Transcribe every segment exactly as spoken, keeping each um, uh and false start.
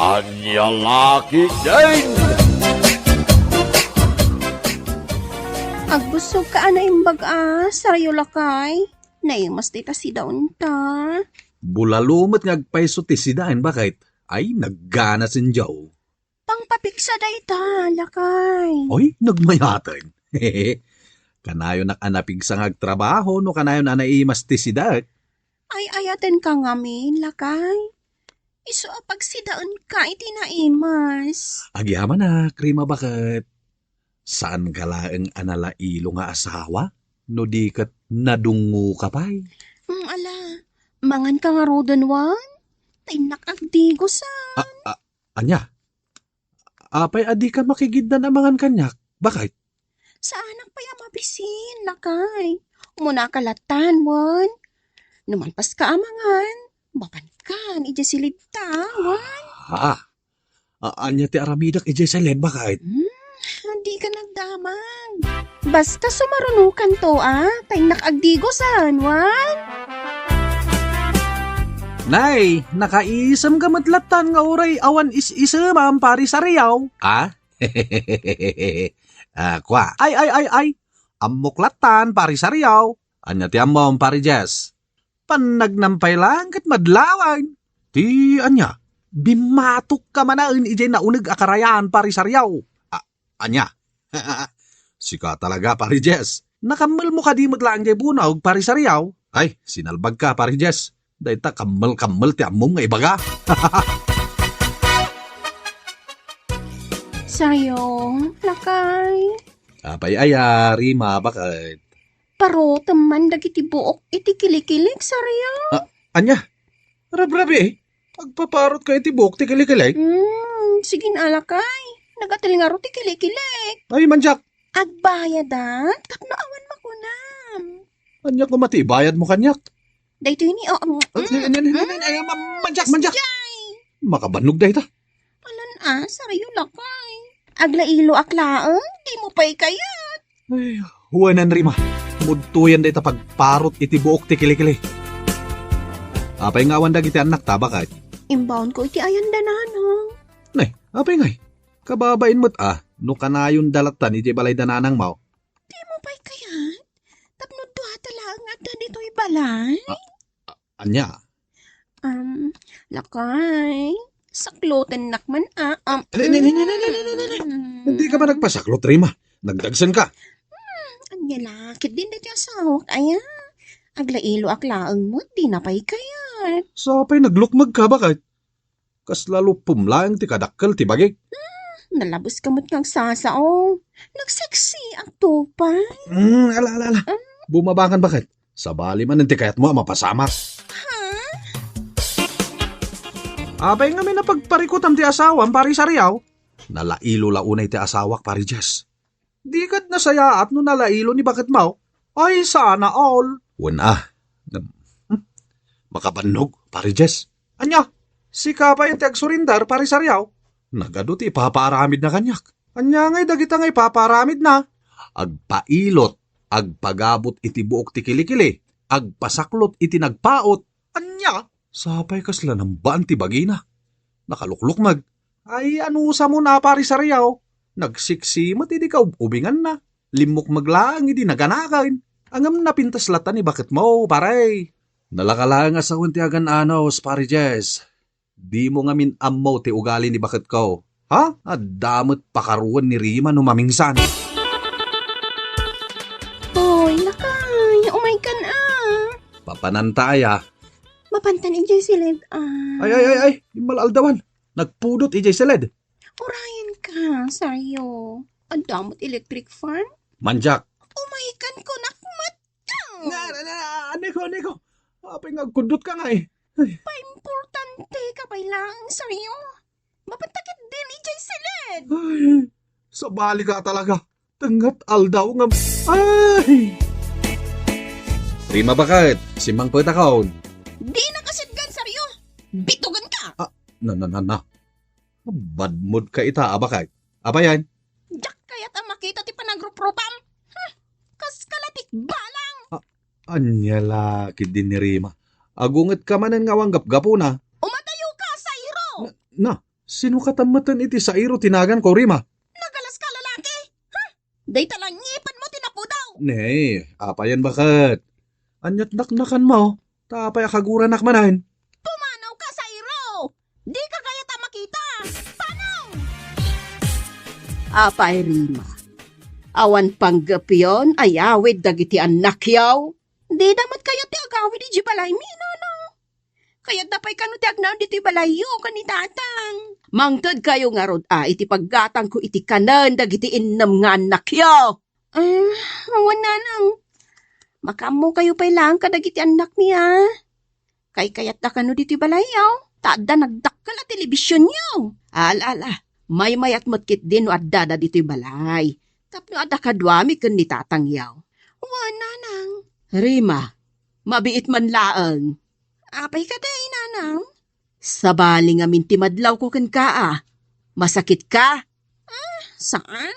Ania la ketdin? Agbusog ka a naimbag a, sarayo lakay. Naimas dayta sidaenta. Bulalo met nga agpayso ti sidaen, baket. Ay, naggana sendiaw. Pangpapiksa dayta, lakay. Oy, nagmayaten. Kanayonak a napigsa nga agtrabaho no kanayon a naimas ti sidaek. Ay-ayatenka ngamin, lakay. Isu a pagsidaenka iti naimas. Agyamanak, Rima, baket. Saanka laeng a nalailo nga asawa? No di ket nadungngoka pay. Mm, ala, manganka ngaruden, wen? Ta innak agdigosan. A, a, ania? Apay a dika makigiddan a mangan kaniak? Baket? Saanak pay a mabisin, lakay. Umunaka lattan, wen? No malpaska a mangan, mapankan idiay siledta, wen? Ah, a-, ania ti aramidek idiay siled, baket? Hmm, dika nagdamag. Basta sumarunokanto, a, ta innak agdigosan, wen? Nay, nakaisemka met lattan nga uray awan is-isemam, Pari Sariaw. Ah? Ah, kua. Ay, ay, ay, ay. Ammok lattan, Pari Sariaw. Ania ti ammom, Pari Jess? Pannagnam pay laeng ket madlawen. Ti ania? Bimmatokka manaen idiay nauneg a karayan, Pari Sariaw. Ah, ania? Sika talaga, Pari Jess. Nakammelmo kadi met laeng diay bunog, Pari Sariaw? Ay, sinalbagka, Pari Jess. Dayta kammel-kammel ti ammom nga ibaga. Sariaw, lakay. Apay aya, Rima, baket? Parotem man dagiti buok iti kilikilik, Sariaw. Ah, ania? Rabrabi, eh. Agpaparotka iti buok ti kilikilik? Hmm, sige, lakay. Nagatil ngarud ti kilikilik. Ay, mandiak. Agbayadan tapno awan makunam. Ania koma ti ibayadmo kaniak? Daytoy ni, o, mm, Ay, ay, ay, ay, mm. Ay, ay, ma-, mandiak, mandiak. Jay! Makabannog dayta. Alan a, sarayo lakay. Aglailoak laeng, dimo pay kayat. Ay, wen, Rima. Mudtoyen dayta pagparot iti buok ti kilikili. Apay nga awan dagiti annakta, baket? Imbaonko iti ayan da nanang. Nay, apay ngay? Kababain met a, no kanayon da lattan idiay balay da nanangmo. Dimo pay kayat? Tapno duata laeng nga adda ditoy balay? A-, a-, ania? Um, lakay, saklotennak man a, um, Ni, ni, ni, ni, ni, ni, ni, ni, ni. mm. Hindi ka ba nagpasaklot, Rima? Nagdagsen ka? Hmm, ania la, ketdin daytoy asawak, aya? Aglailoak laeng met, dina pay kayat. Sapay naglukmeg ka, baket? Kasla lupom laeng ti kadakkel ti bagik. Hmm, nalabes ka met nga agsasao. Nagseksi ak to pay. Hmm, ala, ala, ala. Ah. Bumabangan, baket? Sabali manen ti kayatmo a mapasamak. Ha? Apay ngamin a pagparikutam ti asawam, Pari Sariaw? Nalailo la unay ti asawak, Pari Jess. Di ket nasayaat no nalailo ni baketmo? Ay, sana all. Wen a. Hmm? Makabannog, Pari Jess. Ania? Sika pay ti agsurrender, Pari Sariaw? Nagadu ti ipapaaramidna kaniak. Ania ngay dagita nga ipapaaramidna? Agpailot, agpagabut iti buok ti kilikili, agpasaklot iti nagpaut. Ania? Sapay kasla nambaan ti bagina. Nakaluklukmeg. Ay, anusam a, Pari Sariaw? Nagseksi met idi kaub-ubinganna. Limmukmeg laeng idi naganaken. Ngem napintas latta ni baketmo, pare. Nalaka laeng a sawen ti agan-anos, Pari Jess. Dimo ngamin ammo ti ugali ni baketko. Ha? Adda met pakaruan ni Rima no mamingsan. Hoy, lakay, umaykan a. Papananta aya? Mapantan idiay siled a. Ay, ay, ay, ay, immal aldawan. Nagpudot idiay siled. Urayenka, sarayo. Adda met electric fan? Mandiak. Umaykan kunak met. Na, na, na, aneko, aneko. Apay nga agkudot ka ngay? Ay. Paimportante ka pay laeng, sarayo. Mapanta ketdin idiay siled. Ay, sabali ka talaga. Tengnga aldaw nga, ay! Rima, baket, simmangpetakon. Dina kasitgan, sarayo. Bitugenka. Ah, na, na, na, na. Bad mood ka ita, a, baket. Apay yan? Diak kayat a makita ti panagruprupam. Hmm, kas kalatik balang. Ah, ania la ketdin ni Rima? Agunget ka manen nga awan gapgapuna. Umadayo ka, Sairo! Na, na, Sino katammeten iti Sairo ti naganko, Rima? Nagalas ka, lalaki! Ha? Dayta la ngipenmo ti napudaw! Ne, apayen baket? Ania't naknakanmo? Ta apay a kaguranak manen? Pumanaw ka, Sairo! Di ka kayat a makita! Panaw! Apay, Rima, awan panggepyon a yawid dagiti annakyo? Dida met kayat ti agawid idiay balaymi, nanang. Kayatda pay kano ti agnaed ditoy balayyo ken ni tatang. Mangtedkayo ngarud a iti paggatangko iti kanen dagiti innem nga annakyo. Ah, awan, nanang. Makaammokayo pay laeng kadagiti annakmi, a. Kaykayatda kano ditoy balayyo? Ta adda nagdakkel a telebisionyo. Ala, ala. Maymayat met ketdi no addada ditoy balay. Tapno adda kaduami ken ni tatangyo. Wen, nanang. Rima, mabiit man laeng. Apay kadi, nanang? Sabali ngamin ti madlawko kenka, a. Masakitka? Ah, saan?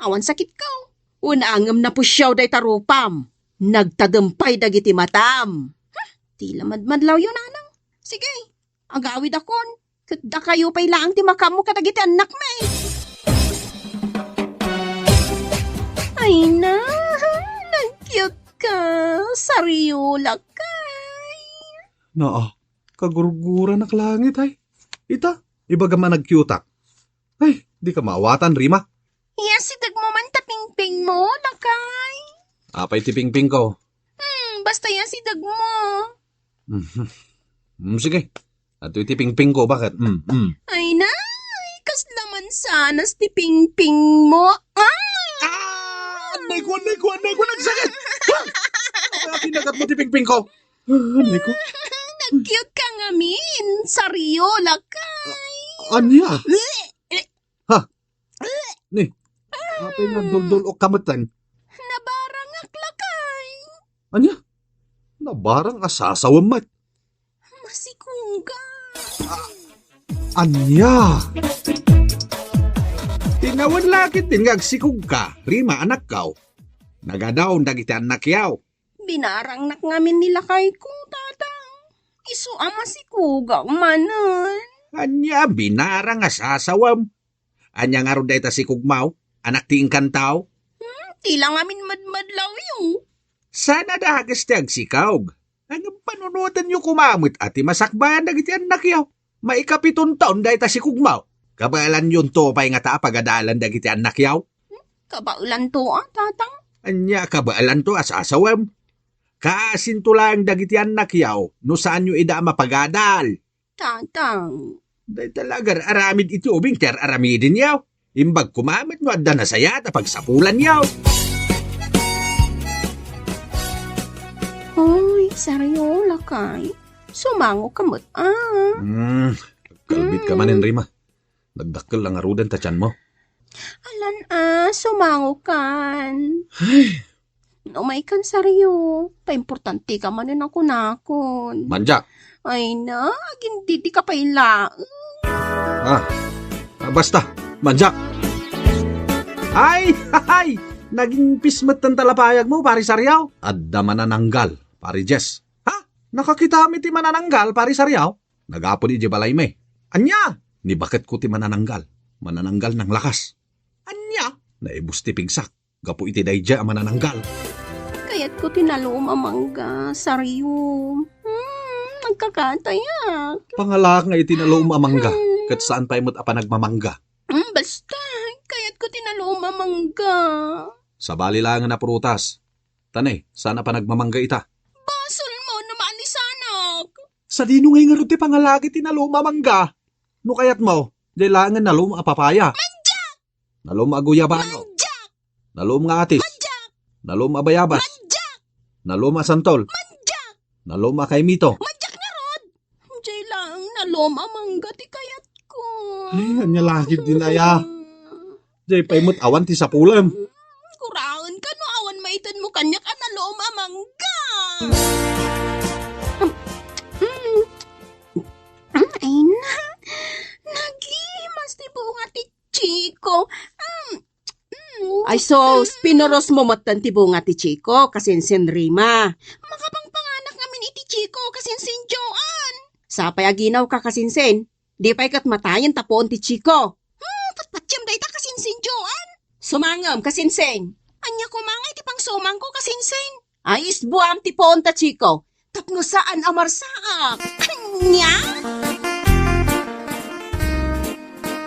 Awan sakitko. Una ngem napusiaw dayta rupam. Nagtadem pay dagiti matam. Huh? Ti la madmadlawyo, nanang. Sige, agawidakon. Ket dakayo pay laeng ti makaammo kadagiti annakmi. Ay na, nag-cute ka. Sariola kay. Naa, kagurguranak langit, ay. Ita, ibagam a nag-cute-ak. Ay, di ka maawatan, Rima. Iyasidegmo man ta pingpingmo, lakay. Apay ti pingpingko? Hmm, basta iyasidegmo. Mhm. Hmm, sige. Adtoy ti pingpingko, baket? Hmm, hmm. Ay, nay, kasla mansanas ti pingpingmo. Ah! Ah! Annay ko, annay ko, annay ko, nagsakit! Ah! Apay a kinagatmo ti pingpingko? Ah, annay ko. Nag-cute ka ngamin, Sariola kay. Ania? Ha? Ni, apay nga duldul-ok ka metten? Nabarangak, lakay. Ania? Nabarang a sasawem met. Masikuga. Ania? Ti nawen la ketdin nga agsikugka, Rima, anakko. Nagadaon dagiti annakyo. Binarangnak ngamin ni lakayko, tatang. Isu a masikugak manen. Ania, binarang a sasawem? Ania ngarud dayta sikugmo? Anak ti inkantaw? Hmm, ti la ngamin madmadlawyo. Saan a dages ti agsikog? Ngem panunotenyo koma met a ti masakbayan dagiti annakyo. Maikapiton taon dayta sikugmo. Kabaelanyonto pay ngata a pagadalan dagiti annakyo? Hmm, kabaelanto a, tatang. Ania kabaelanto a sasawem? Kaasinto laeng dagiti annakyo no saanyo ida a mapagadal. Tatang. Dayta la agar-aramid iti ubing ti ar-aramidenyo. Imbag koma met no adda nasayaat a pagsapulanyo. Hoy, Sariola kay. Sumango ka met, a. Hmm, kalbit ka manen, Rima. Nagdakkel la ngaruden ta tianmo. Alan a, sumango kan. Ay. Umay kan, Sario. Paimportante ka manen a kunakon. Mandiak. Ay na, agindidi ka pay laeng. Ah. Ah, basta, mandiak. Ay, hay! Naging pis met ti talapayagmo, Pari Sario. Adda manananggal, Pari Jess. Ha? Nakakitami ti manananggal, Pari Sario? Nagapon idiay balaymi. Ania? Ni baketko ti manananggal. Manananggal nanglakas. Ania? Naibus ti pigsak gapu iti daydiay a manananggal. Kayatko ti nalum a mangga, Sario. Hmm, nagkakatayak. Pangalaak nga iti nalum a mangga, ket saan pay met a panagmamangga. Hmm, basta, kayatko ti nalum a mangga. Sabali laengen a prutas. Ta ne, saan a panagmamangga ita. Basolmo no maanisanak. Sadino ngay ngarud ti pangalaak iti nalum a mangga? No kayatmo, diay laengen nalum a papaya. Mandiak! Nalum a guyabano. Mandiak! Nalum nga atis. Mandiak! Nalum a bayabas. Mandiak! Nalum a santol. Mandiak! Nalum a kaimito. Mandiak ngarud! Diay laeng nalum a mangga ti kayatko. Ay, ania la ketdin aya. Diay pay met awan ti sapulem. Kuraenka no awan maitedmo kaniak a nalum a mangga. Mm. Mm, ay na. Naglimas ti bunga ti Chico. Mm. Mm. Ay sus, pinurosmo metten ti bunga ti Chico, kasinsin Rima. Makapangpanganak ngamin iti Chico, kasinsin Joan. Sapay aginawka, kasinsin. Di pay ket matayen ta puon ti Chico. Hmm, patpatiem dayta, kasinsin Joan. Sumangem, kasinsin. Ania koma ngay ti pangsumangko, kasinsin? Ay, isbuam ti puon ta Chico. Tapno saan a marsaak. Ania?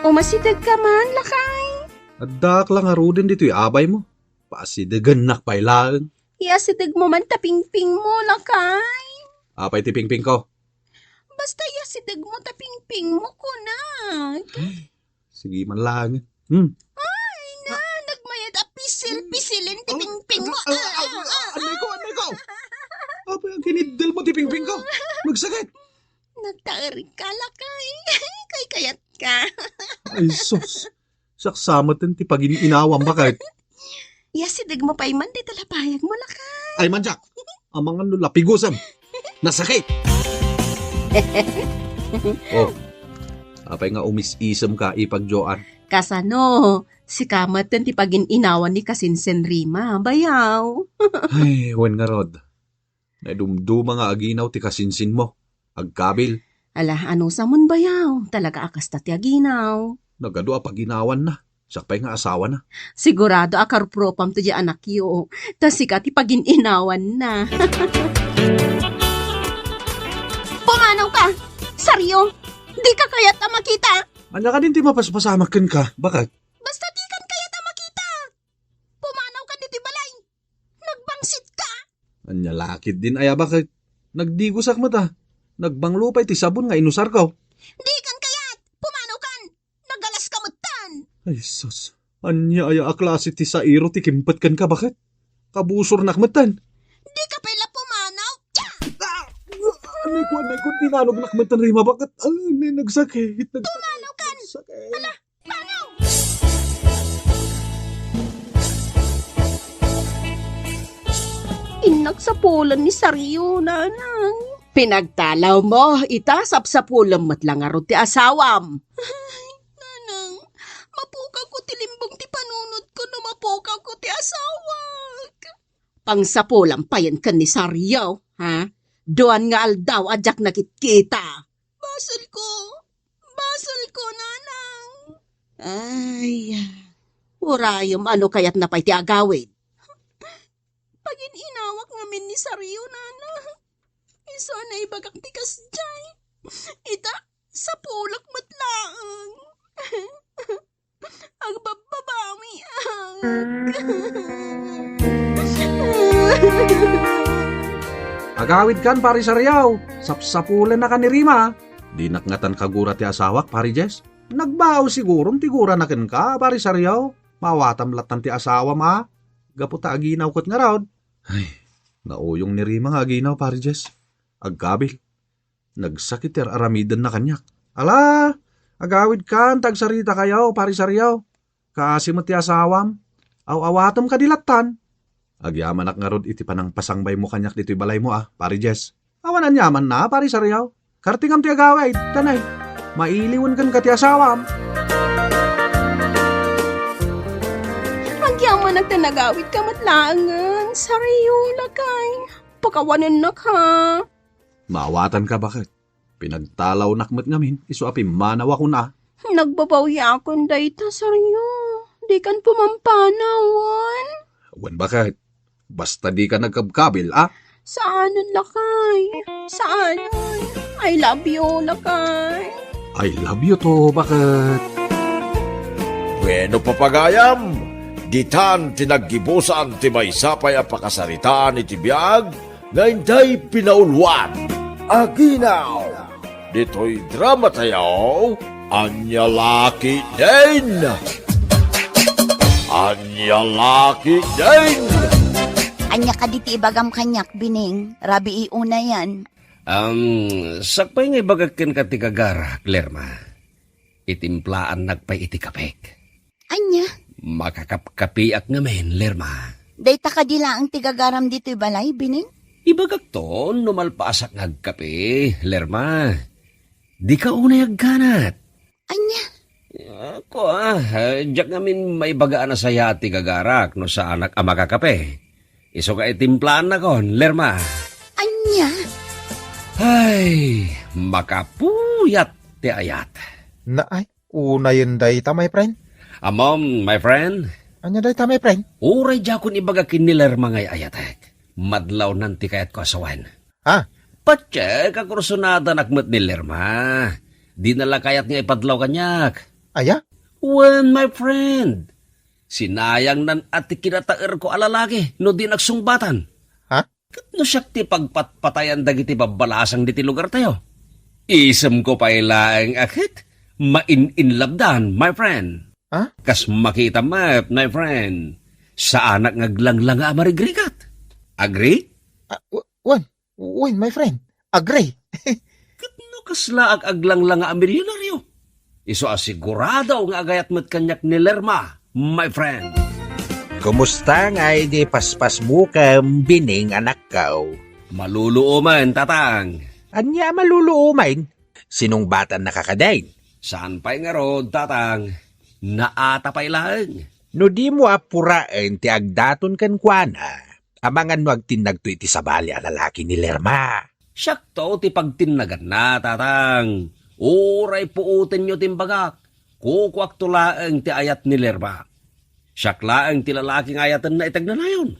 Umasidegka man, lakay. Addaak la ngaruden ditoy abaymo. Paasidegennak pay laeng. Iasidegmo man ta pingpingmo, lakay. Apay ti pingpingko? Basta iasidegmo ta pingpingmo, kunak. Sige man laeng. Hmm. Ay, na, nagmayat a pisil-pisilen ti pingpingmo. Ah, ah, ah, ah, ah, anay ko, anay ko. Apay, aginiddel mo ti pingpingko. Magsakit. Nagtaerka, lakay. Kaykayatka. Ay, sus. Saksamet ti pagin-inawam, baket. Iasidegmo pay man dayta lapayagmo, lakay. Ay, manjak. Amangan no lapigusem. Nasakit. Oh. Apay nga umis-isem ka, ipag Joan? Kasano? Sika met ti pagin-inawan ni kasinsin Rima, bayaw. Ay, wen ngarud. Naidumduma nga aginaw ti kasinsinmo. Agkabil. Ala, ano samon bayaw? Talaga a kasta ti aginaw. Nagadu a paginawanna. Siak pay nga asawana. Sigurado a karupropam to di anakyo. Ta sika ti pagin-inawanna. Pumanaw ka! Sario! Di ka kayat a makita! Ania kadin ti mapaspasamak kenka? Baket? Basta di kan kayat a makita! Pumanaw ka ditoy balay! Nagbangsit ka! Ania la ketdin aya, baket? Nagdigosak met a. Nagbanglo pay ti sabon nga inusarko. Di kan kayat! Pumanaw kan! Nagalas ka metten! Ay, sus. Ania aya a klase ti sairo ti kimpet kenka, baket? Kabusornak metten. Di ka pay la pumanaw! Tya! Ah! Anay ko, anay ko, dinanognak metten, Rima, baket? Ah, anay, nagsakit, nagsakit. Pumanaw kan! Nagsakit. Ala, Panaw! Innak sapulen ni Sario, nanang. Pinagtalawmo, ita sapsapulen met la ngarud ti asawam. Ay, nanang, mapukawko ti limbong ti panunotko no mapukawko ti asawak. Pangsapulam payen ken ni Sario, ha? Duan nga aldaw a diak nakitkita. Baselko. Baselko, nanang. Ay, urayem, ano kayatna pay ti agawid? Pagin-inawak ngamin ni Sario, nanang. Isu a naibagak ti kasdiay. Ita, sapulek met laeng. Agbabbabawi. Agawidkan, Pari Sariaw. Sapsapulennakan ni Rima. Dinak ngatan kagura ti asawak, Pari Jess. Nagbao siguron ti gurana kenka, Pari Sariaw. Maawatam lattan ti asawam a. Gapu ta aginaw ket ngarud. Ay, nauyong ni Rima nga aginaw, Pari Jess. Agkabil. Nagsakit ti ar-aramidenna kaniak. Ala, agawidkan ta agsaritakayo, Pari Sariaw. Kaasi met ti asawam. Aw-awatem kadi lattan. Agyamanak ngarud iti panangpasangbaymo kaniak ditoy balaymo a, Pari Jess. Awan aniamanna, Pari Sariaw. Kartingam ti agawid, tanay. Mailiwen kenka ti asawam. Agyamanak ta nagawidka met laengen, Sariaw, lakay. Pakawanennak, ha? Maawatanka, baket? Pinagtalawnak met ngamin, isu a pimmanawakon a. Nagbabawiakon dayta, Sario. Dikan pumampanawan. Wen, baket? Basta dika nagkabkabil, a? Saanen, lakay. Saanen. I love you, lakay. I love you too, baket? Bueno, papagayam, ditan ti naggibusan ti maysa pay a pakasaritaan iti biag nga intay pinauluan. Aginaw! Ditoy drama tayo, Ania La Ketdin! Ania La Ketdin! Ania kadi ti ibagam kaniak, Bining? Rabii unayen. Am, sakbay nga ibagak kenka ti gagarak, Lerma. Itimplaannak pay iti kapek. Ania? Makakapkapiak ngamin, Lerma. Dayta kadi laeng ti gagaram ditoy balay, Bining? Ibagakto, no malpaasak nga agkape, Lerma. Dika unay agganat. Ania? Ako, ah, diak ngamin maibaga a nasayaat ti gagarak no saanak a makakape. Isu nga itimplaannakon, Lerma. Ania? Ay, makapuyat. ti ayat. Naay, unayen dayta, my friend. Ammom, my friend. Ania dayta, my friend? Uray diakon ibaga ken ni Lerma nga ay-ayatek. Madlawnan ti kayatko a sawen. Ha? Patiek a kursunadanak met ni Lerma. Dina la kayat nga ipadlaw kaniak. Aya? Wen, my friend. Sinayangnan a ti kinataerko a lalaki no dinak sungbatan. Ha? Ket no siak ti pagpatpatayan dagiti babbalasang diti lugartayo, isemko pay laeng a ket main-inlabdan, my friend. Ha? Kas makita met, my friend, saanak nga aglanglanga a marigrigat. Agree? Ah, w-, wen, wen, my friend. Agree. Ket no kasla ag-, aglanglanga a milyonaryo, isu a sigurado nga agayat met kaniak ni Lerma, my friend. Kumusta nga idi paspasbukem, Bining, anakko? Maluluomen, tatang. Ania a maluluomen? Sinungbatannaka kadin? Saan pay ngarud, tatang. Naata pay laeng. No dimo apuraen ti agdaton kenkuana, amangan no agtinnagto iti sabali a lalaki ni Lerma. Siakto ti pagtinnaganna, tatang. Uray puotenyo ti imbagak, kukuakto laeng ti ayat ni Lerma. Siak laeng ti lalaki nga ayatenna iti agnanayon.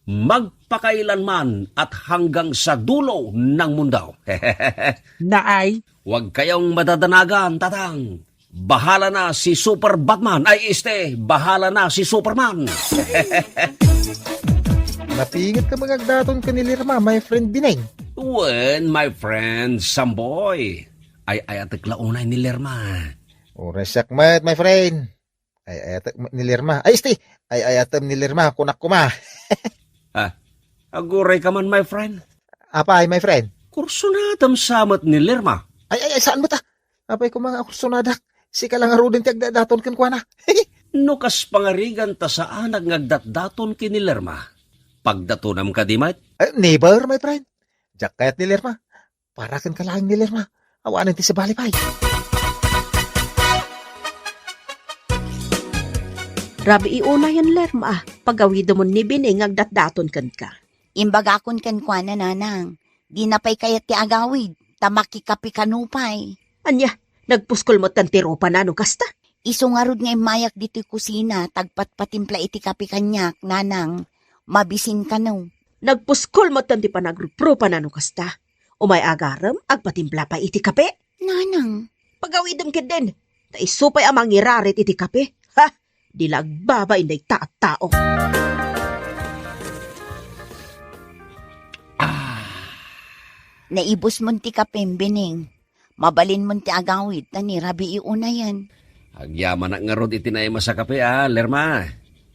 Magpakailanman at hanggang sa dulo ng mundo. Naay. Huwag kayong madadanagan, tatang. Bahala na si Super Batman. Ay, este, bahala na si Superman. Napinget ka mangagdaton ken ni Lerma, my friend Bineng. Wen, my friend Samboy. Ay-ayatek la unay ni Lerma. Uray siak met, my friend. Ay-ayatek met ni Lerma. Ay, este, ay-ayatem ni Lerma, kunak koma. Ah, aguray ka man, my friend. Apay, my friend? Kursunadam sa met ni Lerma. Ay, ay, ay, saan met, ah? Apay koma nga kursunadak? Sika la ngaruden ti agdatdaton kenkuana. No kas pangarigan ta saanak nga agdatdaton ken ni Lerma, pagdatonam kadi met? Eh, never, my friend. Diak kayat ni Lerma. Para kenka laeng ni Lerma. Awanen ti sabali pay. Rabii unayen, Lerma, pagawidemon ni Bineng nga agdatdaton kenka. Imbagakon kenkuana, nanang, dina pay kayat ti agawid, ta makikape kano pay. Ania, nagpuskol metten ti rupana no kasta? Isu ngarud nga immayak ditoy kusina, ta agpatpatimpla iti kape kaniak, nanang, mabisin kano. Nagpuskol metten ti panagruprupana no kasta. Umay agarem, agpatimpla pay iti kape. Nanang. Pagawidem ketdin, ta isu pay a mangirarit iti kape. Ha? Di la agbabain dayta a tao. Ah. Naibusmon ti kapem, Bineng. Mabalinmon ti agawid, ta ni rabii unayen. Agyamanak ngarud iti naimas a kape, a, Lerma.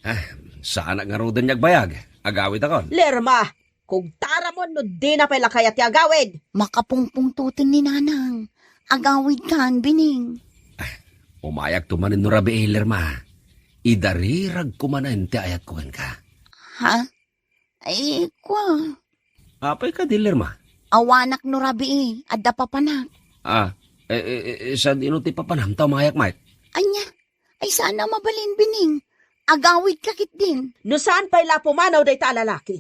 Ah, saanak ngaruden nga agbayag. Agawidakon. Lerma, kugtaramon no dina pay la kayat ti agawid. Makapungpungtoten ni nanang. Agawidkan, Bineng. Ah, umayakto manen no rabii, Lerma. Idariragko manen ti ayatko kenka. Ha? Ay, kua. Apay kadi, Lerma? Awanak no rabii, adda papanak. Ah, eh, eh, eh, sadino ti papanam ta umayak met? Ania? Ay, saan a mabalin, Bineng. Agawidka ketdin. No saan pay la pumanaw dayta a lalaki.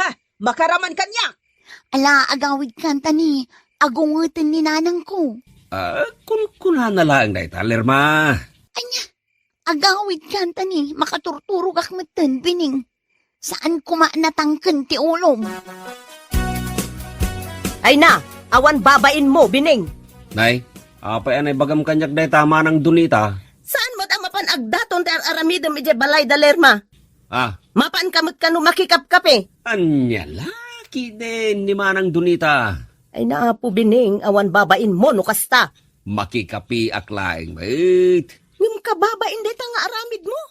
Ha? Makaraman kaniak! Ala, agawidkan ta ni agungeten ni nanangko. Ah, kunkunana laeng dayta, Lerma. Ania? Agawidkan ta ni makaturturogak metten, Bineng. Saan koma natangken ti ulom. Ay na, awan babainmo, Bineng. Nay, apay a naibagam kaniak dayta, Manang Donita? Saan met a mapan agdaton ti ar-aramidem idiay balay da Lerma? Ah. Mapan ka met kano makikapkape? Ania la ketdin ni Manang Donita? Ay na, Apo Bineng, awan babainmo no kasta. Makikapeak laeng met. Ngem kababain dayta nga aramidmo?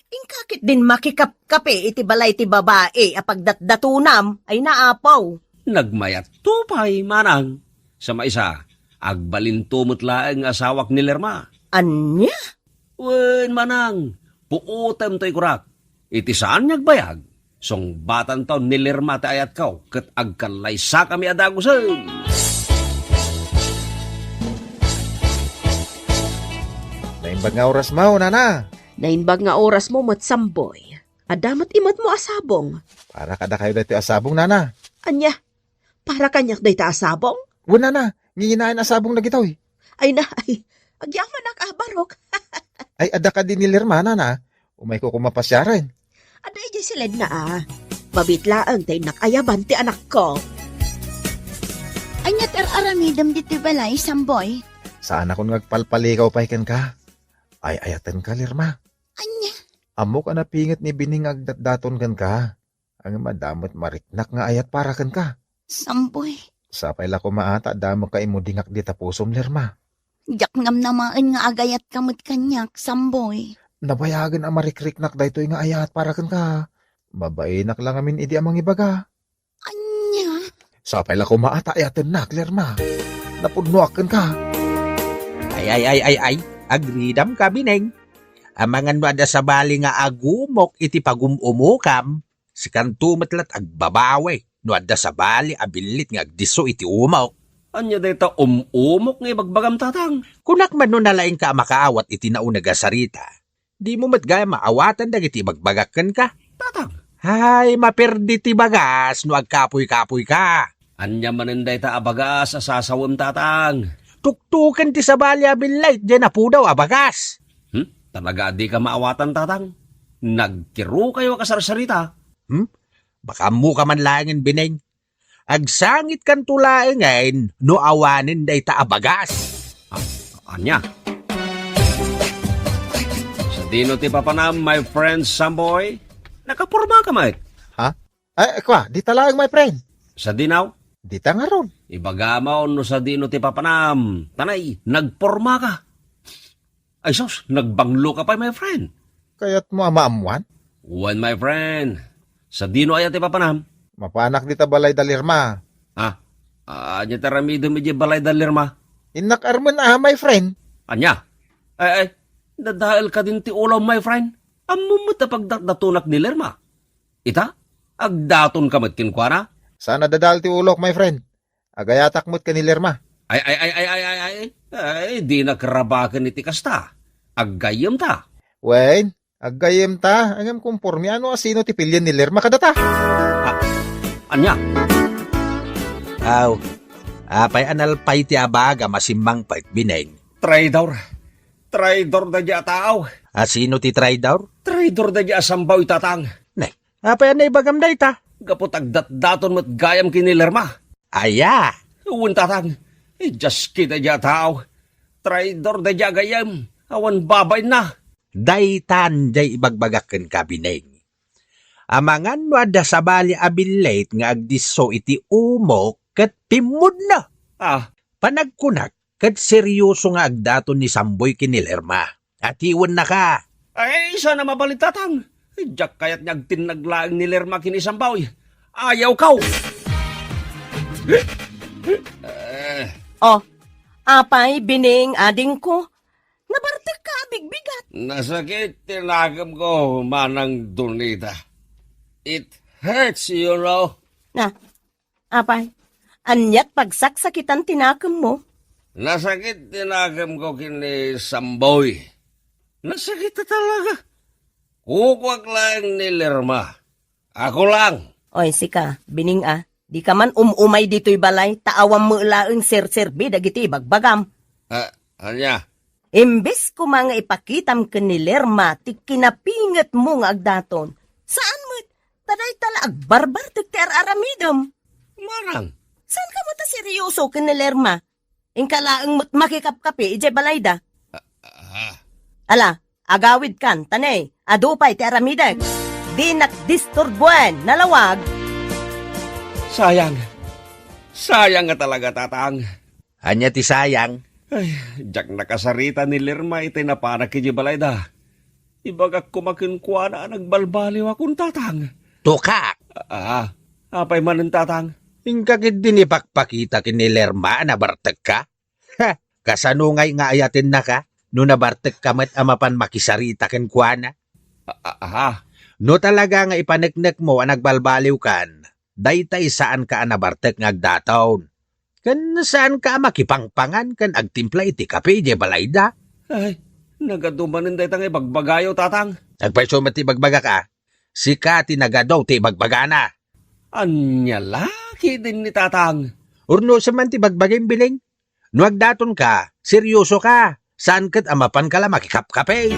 Inka ketdin makikapkape iti balay ti babai a pagdatdatonam, ay na, Apo. Nagmayatto pay, Manang. Sa maysa, agbalinto met laeng nga asawak ni Lerma. Ania? Wen, Manang, puotem toy kurak. Iti saan nga agbayag, sungbatanto ni Lerma ti ayatko ket agkallaysakami a dagusen. Naimbag nga orasmo, nana. Naimbag nga orasmo met, Samboy. Adda met imatmo a sabong. Para kadakayo daytoy a sabong, nana. Ania? Para kaniak dayta a sabong? Wen, nana, nginginaen a sabong dagitoy. Ay na, ay, agyamanak a barok. Ay, adda kadi ni Lerma, nana? Umayko koma pasiaren. Adda idiay siledna a. Mabiit laeng ta innak ayaban ti anakko. Ania ti ar-aramidem ditoy balay, Samboy? Saanakon nga agpalpalikaw pay kenka. Ay-ayatenka, Lerma. Ania? Ammok a napinget ni Bining nga agdatdaton kenka. Ngem adda met mariknak nga ayat para kenka. Samboy. Sapay la koma a ta adda met kaimudingak dita pusom, Lerma. Diak namnamaen nga agayatka met kaniak, Samboy. Nabayagen a marikriknak daytoy nga ayat para kenka. Mabainak la ngamin idi a mangibaga. Ania? Sapay la koma a ta ayatennak, Lerma. Napudnoak kenka. Ay, ay, ay, ay, ay. Agridamka, Bining. Amangan no adda sabali nga agumok iti pagum-umokam, sikanto met la't agbabawi no adda sabali a billit nga agdisso iti umok. Ania dayta um-umok nga ibagbagam, Tatang? Kunak man no nalaingka a makaawat iti nauneg a sarita, dimo met gayam maawatan dagiti ibagbagak kenka. Tatang. Ay, maperdi ti bagas no agkapuy-kapuyka. Ania manen dayta a bagas a sasawem, Tatang? Tuktuken ti sabali a billit diay napudaw a bagas. Hmm? Talaga a dika maawatan, Tatang? Nagkirukayo a kasarsarita. Hmm? Baka ammoka man laengen, Bining. Agsangitkanto laengen no awanen dayta a bagas. Ah, ania? Sadino ti papanam, my friend Samboy? Nakapormaka met. Ha? Ay, kua, dita laeng, my friend. Sadino? Dita ngarud. Ibagam no sadino ti papanam. Tanay, nagpormaka. Ay sus, nagbangloka pay, my friend. Kayatmo a maammuan? Wen, my friend. Sadino aya ti papanam? Mapanak dita balay da Lerma. Ah, ania ti aramidem idiay balay da Lerma? Innak armen a, my friend. Ania? Ay, ay, nadael kadin ti ulawm, my friend. Ammom met a pagdatdatonak ni Lerma. Ita, agdatonka met kenkuana? Saan a dadael ti ulok, my friend. Agayatak met ken ni Lerma. Ay, ay, ay, ay, ay, ay, ay. Ay, dinak rabaken iti kasta. Aggayyemta. Wen, aggayyemta. Ngem, kompormi, ano a sino ti pilien ni Lerma kadata? Ah, ania? Aw, apay a nalpay ti abagam a simmangpet, Bining? Traidor. Traidor daydiay a tao. A sino ti traidor? Traidor daydiay a Samboy, Tatang. Ne, apay a naibagam dayta? Gapu ta agdatdaton met gayam ken ni Lerma. Aya? Wen, Tatang. Idias ket daydiay a tao. Traidor daydiay a gayyem. Awan babainna. Daytan diay ibagbagak kenka, Bining. Amangan no adda sabali a billit nga agdisso iti umok ket pimmudna. Ah. Panagkunak, ket serioso nga agdaton ni Samboy ken ni Lerma. Atiwennaka. Ay, saan a mabalin, Tatang. Diak kayat nga agtinnag laeng ni Lerma ken ni Samboy. Ayawkaw! Eh. Oh, apay, Bining, adingko? Nabartekka a bigbigat. Nasakit ti nakemko, Manang Donita. It hurts, you know. Na, Apay, aniat pagsaksakitan ti nakemmo? Nasakit ti nakemko ken ni Samboy. Nasakit talaga. Kukuak laeng ni Lerma. Ako lang. Oy, sika, Bining a, dika man um-umay ditoy balay, ta awan met laeng serserbi dagiti ibagbagam. Ah, ania? Imbes koma nga ipakitam ken ni Lerma ti kinapingetmo nga agdaton, saan met, ta dayta la agbarbartek ti ar-aramidem. Manang. Saanka met a seryoso ken ni Lerma? Inka laeng met makikapkapi idiay balayda. Ah. Ala, agawidkan, ta ne, adu pay ti aramidek. Dinak disturbuen, nalawag. Sayang. Sayang nga talaga, Tatang. Ania ti sayang? Ay, diak nakasarita ni Lerma iti napanak idiay balayda. Ibagak koma kenkuana a nagbalbaliwakon, Tatang. Tukak! Ah, apay manen, Tatang? Inka ketdin ipakpakita ken ni Lerma a nabartekka? Ha! Kasano ngay nga ayatennaka no nabartekka met a mapan makisarita kenkuana? Ah, ah, ah. No talaga nga ipaneknekmo a nagbalbaliwkan, daytay saanka a nabartek nga agdaton. Ken saanka a makipangpangan ken agtimpla iti kape idiay balayda. Ay, nagadu manen dayta nga ibagbagayo, Tatang. Agpayso met ti ibagbagak a, sika ti nagadu ti ibagbagana. Ania la ketdin ni Tatang? Urnosem man ti ibagbagim, Bining. No agdatonka, seryosoka. Saan ket a mapanka la makikapkape.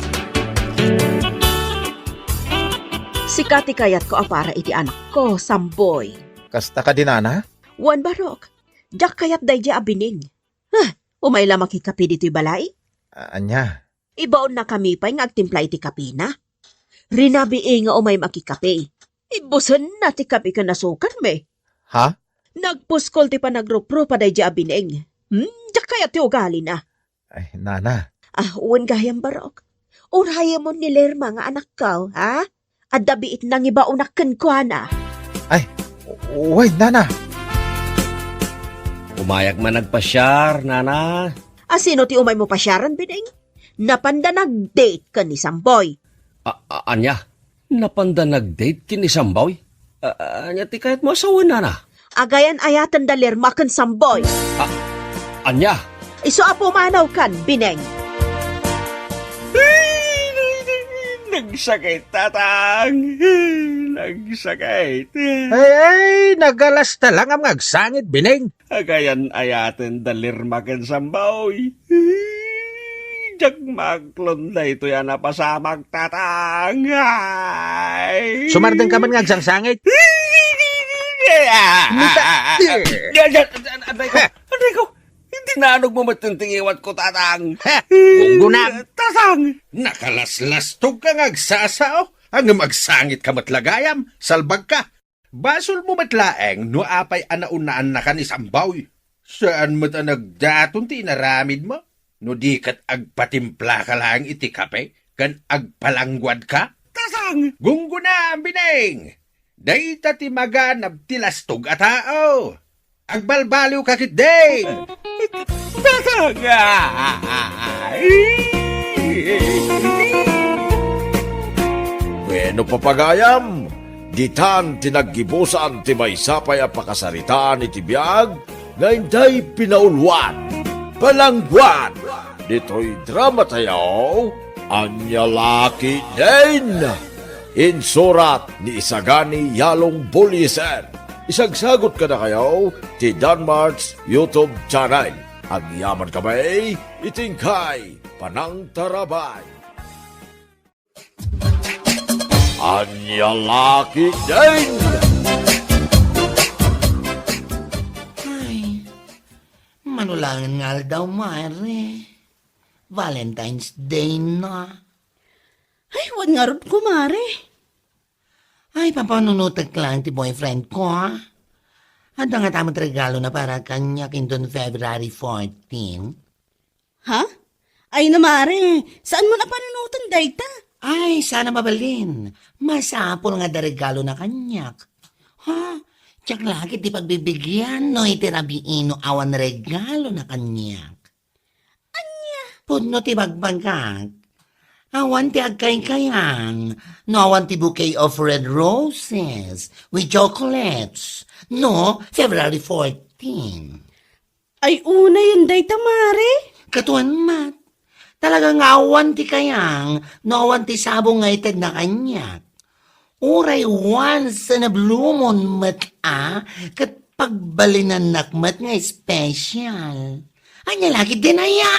Sika ti kayatko a para iti anakko, Samboy. Kasta kadi, nana? Wen, Barok. Diak kayat daydiay a Bineng. Ah, umay la makikape ditoy balay? A-, ania? Ibaonnakami pay nga agtimpla iti kapena. Rinabii nga umay makikape. Ibbusenna ti kape ken asukarmi. Ha? Nagpuskol ti panagruprupa daydiay a Bineng. Hmm, diak kayat ti ugalina. Ay, nana. Ah, wen gayam, Barok. Urayemon ni Lerma nga anakko, ha? Adda biit nangibaonak kenkuana. Ay, wen, nana. Umayak man agpasiar, nana. A, sino ti umaymo pasiaren, Bineng? Napanda nag-date ken ni Samboy. A-, a-, ania? Napanda nag-date ken ni Samboy? A-, ania ti kayatmo a sawen, nana? Agayan-ayaten da Lerma ken Samboy. A-, ania? Isu a pumanawkan, Bineng. Nagsakit, Tatang. Nagsakit. Ay, ay, nagalasta lang am nga agsangit, Bineng. Agayan-ayaten da Lerma ken Samboy. Diak maaklon daytoy a napasamak, Tatang. Ay. Sumardengka man nga agsangsangit. Mita- Aray ko, aray ko. Tinanog mo met ti ngiwatko, Tatang. Ha! Gungguna. Tatang. Nakalaslastog ka nga agsasao. Ngem agsangit ka met la gayam. Salbag ka. Basol mo met laeng no apay a naunaannakan ni Samboy. Saan met a nagdaton ti inaramidmo no di ket agpatimpla ka laeng iti kape ken agpalangguad ka? Tatang! Gungguna, Bineng! Dayta ti maganab ti lastog a tao. Agbalbaliw ka ketdin! Tatang! Wenno, papagayam, ditan ti naggibusan ti maysa pay a pakasaritaan iti biag nga intay pinauluan. Palangguad! Ditoy drama tayo, Ania La Ketdin! Insurat ni Isagani Yalong Buliser. Isagsagut kadakayo ti Danmart's YouTube channel. Agyaman kami iti inkay panangtarabay. Ania La Ketdin! Ay, mano laeng nga aldaw, Mare. Valentine's Day na. Ay, wen ngarud, kumare. Ay, pampanunotek laeng ti boyfriend ko, ha? Adda ngata met regalona para kaniak inton February fourteen. Ha? Ay, na, mare, saan mo napanunoten dayta? Ay, saan a mabalin. Masapul nga adda regalona kaniak. Ha? Diak la ket ti pagbibigian no iti rabii no awan regalona kaniak. Ania? Pudno ti bagbagak. Awan ti agkaykayang no awan ti bouquet of red roses with chocolates no February fourteen. Ay, unayen dayta, mare. Katuan met. Talaga nga awan ti kayang no awan ti sabong nga itedna kaniak. Uray once in a blue moon met a, ket pagbalinannak met nga special. Ania la ketdin aya?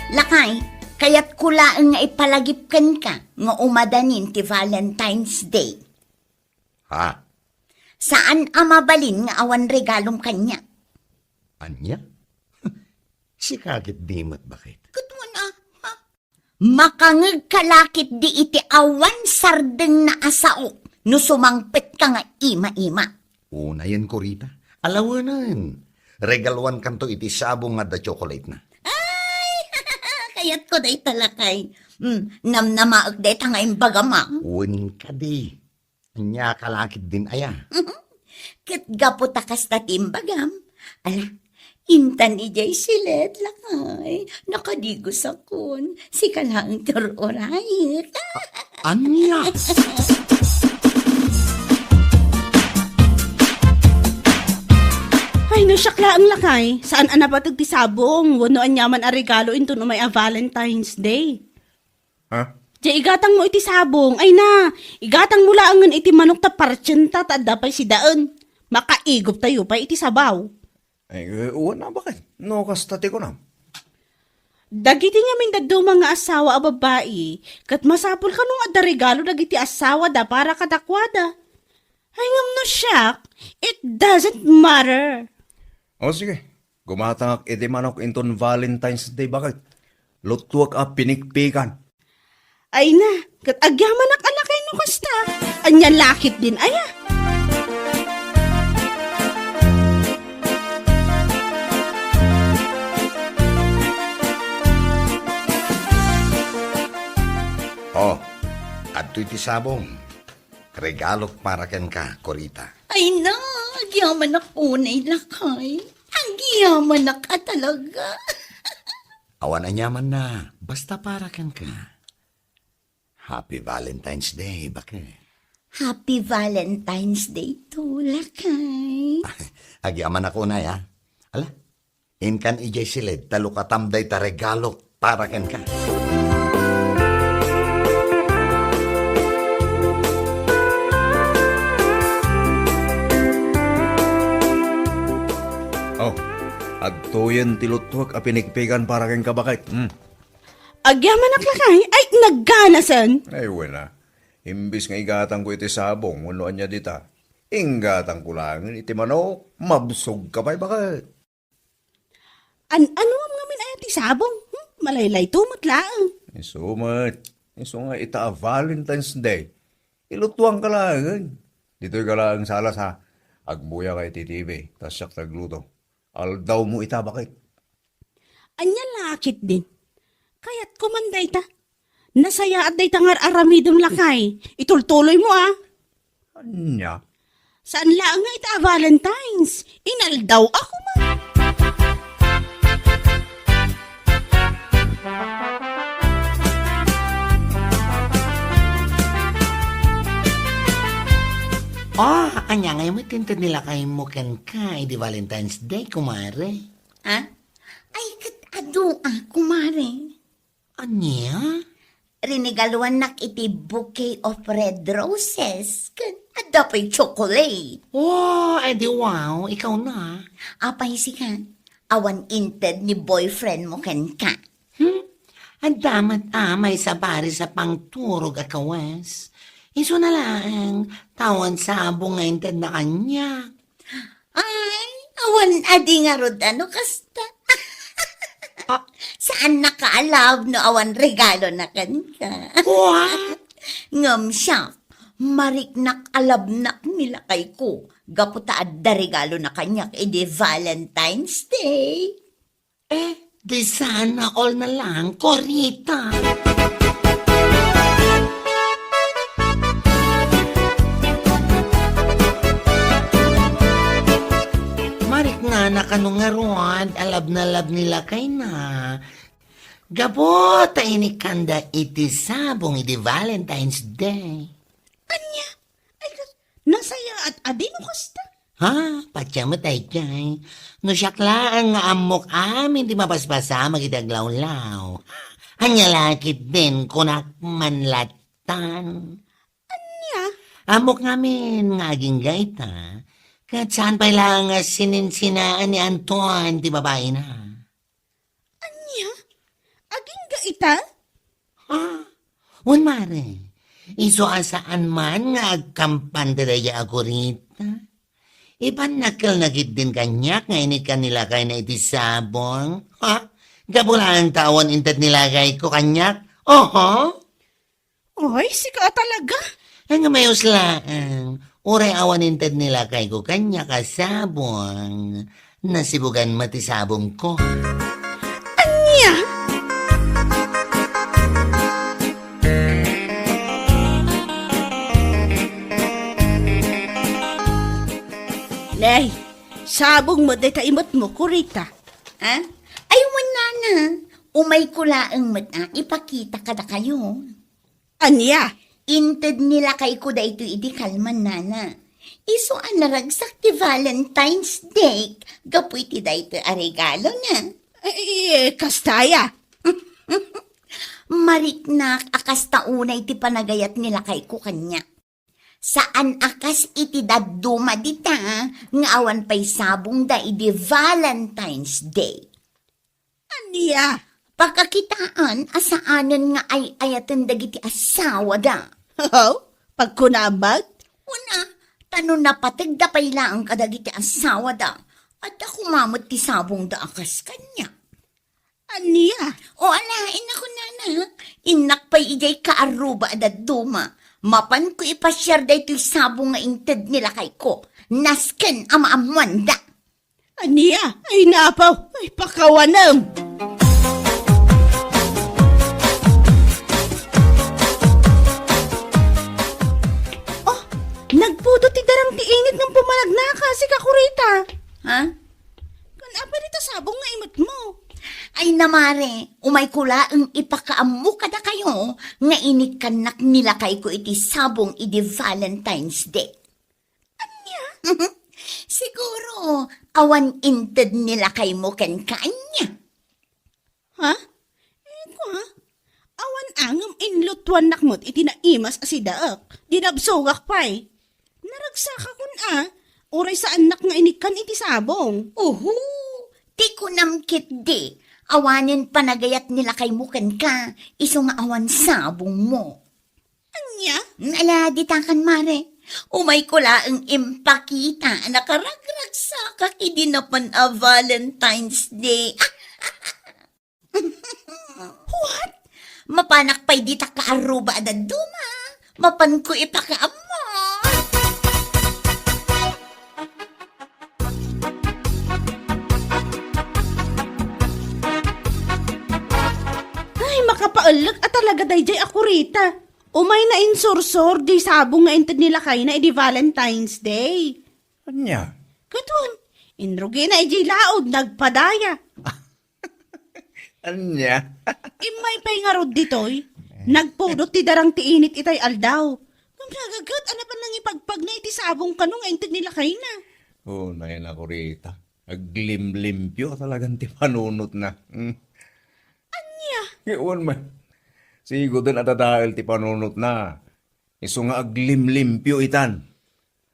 Lakay, kayatko laeng nga ipalagip kenka nga umadanin ti Valentine's Day. Ha? Saan a mabalin nga awan regalom kaniak. Ania? Sika ketdi met, baket. Katuan a, ha? Makangegka la ketdi iti awan sardengna a sao no sumangpetka nga ima-ima. Unayenko, Rita. Alawenen. Regaluankanto iti sabong nga adda chocolate na. Ay! Kayatko dayta, lakay. Hmm, namnamaek dayta nga imbagam, a. Wen kadi. Ania ka la ketdin aya? Ket gapu ta kasta ti imbagam, ala, intan idiay siled, lakay, nakadigosakon, sika laeng ti ur-urayek. Ania? Ay, no siak laeng, lakay, saan a napateg ti sabong wenno aniaman a regalo inton umay a Valentine's Day. Ha? Diay igatangmo iti sabong. Ay na, igatangmo laengen iti manok ta partsenta ta adda pay sidaen. Makaiguptayo pay iti sabaw. Ay, eh, wen a, baket. No kasta ti kunam. Dagiti ngamin dadduma nga asawa a babbai, ket masapul kano nga adda regalo dagiti asawada para kadakuada. Ay, ngem no siak, it doesn't matter. O, sige. Gumatangak iti manok inton Valentine's Day, baket. Luttuak a pinikpikan. Ay na, ket agyamanak a lakay no kasta. Ania la ketdin aya? Oh, adtoy ti sabong. Regalok para kenka, Corita. Ay na, agyamanak unay, lakay. Agyamanak a talaga. Awan aniamanna, basta para kenka. Happy Valentine's Day, baket. Happy Valentine's Day too, lakay. Agyamanak unay, ha? Ala, inkan idiay siled ta lukatam dayta regalok para kenka. Oh, adtoyen ti luttuak a pinikpikan para kenka, baket. Hmm. Agyamanak lakay, ay nagganasen. Ay, wen a. Imbes nga igatangko iti sabong wenno ania dita, inggatangko laengen iti manok. Mabsogka pay, baket. An-anuam ngamin aya ti sabong? Hmm? Malaylayto met laeng. Isu met. Isu nga ita a Valentine's Day, iluttuanka laengen. Ditoyka laeng sa alas, ha? Agbuyaka iti T V, ta siak ti agluto. Aldawmo ita, baket. Ania la ketdin? Kayatko man dayta. Nasayaat dayta nga ar-aramidem, lakay. Itultuloymo, a. Ania? Saan laeng nga ita a Valentine's. Inaldaw a koma. Ah, ania ngay met ti inted ni lakaymo kenka idi Valentine's Day, kumare? Ha? Ay, ket adu a, kumare. Ania? Rinigaluannak iti bouquet of red roses, ken adda pay chocolate. Oh, edi wow, ikaw na. Apay sika, awan inted ni boyfriend mo kenka? Hmm? Adda met a maysa a baris a pangturog a kawes. Isuna laeng, ta awan sabong nga intedna kaniak. Ay, awan adi ngarud a no kasta. Ah. Saannaka a love no awan regalona kenka. What? Ngem siak, mariknak a love-nak ni lakayko, gapu ta adda regalona kaniak idi Valentine's Day. Eh, di sana all na lang, Corita. Mariknana kano ngarud a love na love ni lakayna. Gapu ta inikkanda iti sabong idi Valentine's Day. Ania? Ay, kas-, nasayaat adi no kasta? Ha? Patya met daydiay. No siak laeng nga ammok amin ti mapaspasamak iti aglawlaw. Ania la ketdin kunak man latan? Ania? Ammok ngamin nga agingga ita, ket saan pay laeng nga sininsinaan ni Anton ti babaina. Ania? Agingga ita? Ha? Wen, mare, isu a saan man nga agkampan ti daydiay a Corita. Ipannakkelna ketdin kaniak nga inikkan ni lakayna iti sabong. Ha? Gapu laeng ta awan inted ni lakayko kaniak? Oho. Oy, sika a talaga. Ay, nga mayus laeng. Uray awan inted ni lakayko kaniak a sabong. Nasibugan met ti sabongko. Ania? Nay, sabong met dayta imetmo, Corita. Ha? Ay, wen, nana. Umayko laeng met a ipakita kadakayo. Ania? Inted ni lakayko daytoy idi kalman, nana. Isu a naragsak ti Valentine's Day gapu iti daytoy a regalona. Eh, kasta aya. Mariknak a kasta unay ti panagayat ni lakayko kaniak. Saan a kas iti dadduma dita nga awan pay sabongda idi Valentine's Day. Ania? Pakakitaan a saanen nga ay-ayaten dagiti asawada. Aw, pagkunam met? Una, ta no napategda pay laeng kadagiti asawada, adda koma met ti sabongda a kas kaniak. Ania? O ala, innak kunana, innak pay idiay kaarruba a dadduma. Mapanko ipasiar daytoy sabong nga inted ni lakayko. Nasken a maammoanda. Ania? Ay, napaw! Ay, pakawanem! Oh, nagpudot ti darang ti init ngem pumanagnaka, sika kurita. Ha? Kan-, apay dita sabong nga imetmo? Ay, namare, umayko laeng ipakaammo kadakayo nga inikkannak ni lakayko iti sabong idi Valentine's Day. Ania? Siguro, awan inted ni lakaymo kenka ania? Ha? Eko, ha? Awan angem inlutuannak met iti naimas a sidaek. Dinabsogak pay. Naragsakakon a, uray saannak nga inikkan iti sabong. Uhu! Ti kunam ketdi, awanen panagayat ni lakaymo kenka, isu nga awan sabongmo. Ania? Ala, ditakan, mare. Umayko laeng impakita a nakaragragsakak idi napan a Valentine's Day. What? Mapanak pay dita kaarruba a dadduma. Mapanko ipakaammo. Ay, makapaellek a talaga daydiay a kurita. Umay na insursor di sabong nga inted ni lakayna idi Valentine's Day. Ania? Katon, inrugina idiay laud, nagpadaya. Ania? Immay pay ngarud ditoy, nagpudot ti darang ti init itay aldaw. Ngem nagaget a napan nangipagpagna iti sabong kano nga inted ni lakayna. Unay na kurita. Aglimlimpio talagan ti panunotna. Hmm. Ania? Ket wen met. Siguden a dadael ti panunotna. Isu nga aglimlimpio itan.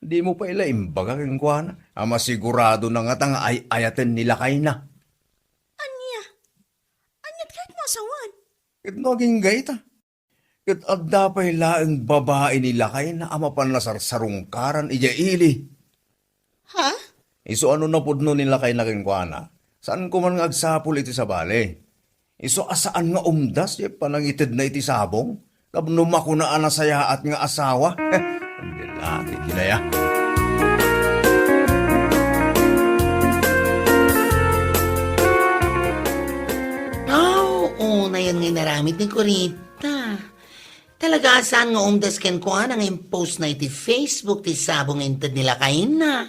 Dimo pay la imbaga kenkuana a masiguradona ngata nga ay-ayaten ni lakayna. Ania? Aniat ket masawan? Ket no agingga ita? Ket adda pay laeng babai ni lakayna a mapan nasarsarungkaran idiay ili. Ha? Isu a no napudno ni lakayna kenkuana, saanko man nga agsapul iti sabali. Isu a saan nga umdas ti panangitedna iti sabong tapno makuna a nasayaat nga asawa. Andi lati kinaya. Aw, unayen nga inaramid ni Corita. Talaga a saan nga umdas kenkuana nga impostna iti Facebook ti sabong nga inted ni lakayna.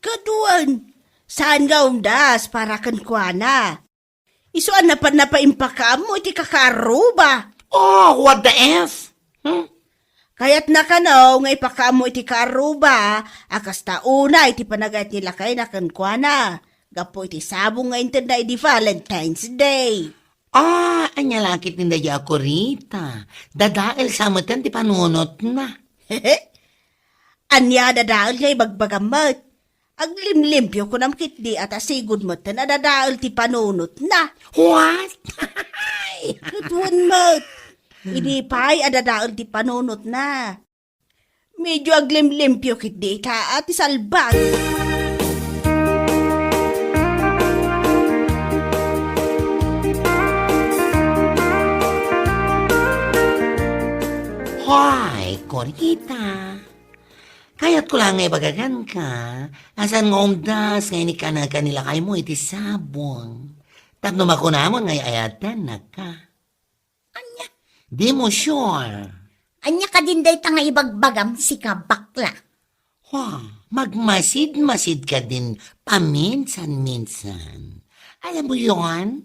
Kaduan, saan nga umdas para kenkuana. Isu a napan napaimpakaammo iti kakaarruba. Oh, what the F? Hmm? Kayatna kano nga ipakaammo iti kaarruba a kasta unay ti panagayat ni lakayna kenkuana gapu iti sabong nga intedna idi Valentine's Day. Ah, ania la ket ni daydiay a kurita. Dadael sa metten ti panunotna. Ania a dadael nga ibagbagam met? Aglimlimpio kunam ketdi a ta sigud metten a dadael ti panunotna. What? Ket wen met. Idi pay a dadael ti panunotna. Medyo aglimlimpio ketdi ita a ti salbag. Hoy, Corita. Kayatko la nga ibaga kenka, a saan nga umdas nga inikkanaka ni lakaymo iti sabong. Tapno makunamon nga ay-ayatennaka. Ania? Dimo sure. Ania kadin dayta nga ibagbagam, sika bakla? Wa, magmasid-masid kadin paminsan-minsan. Alam mo yon?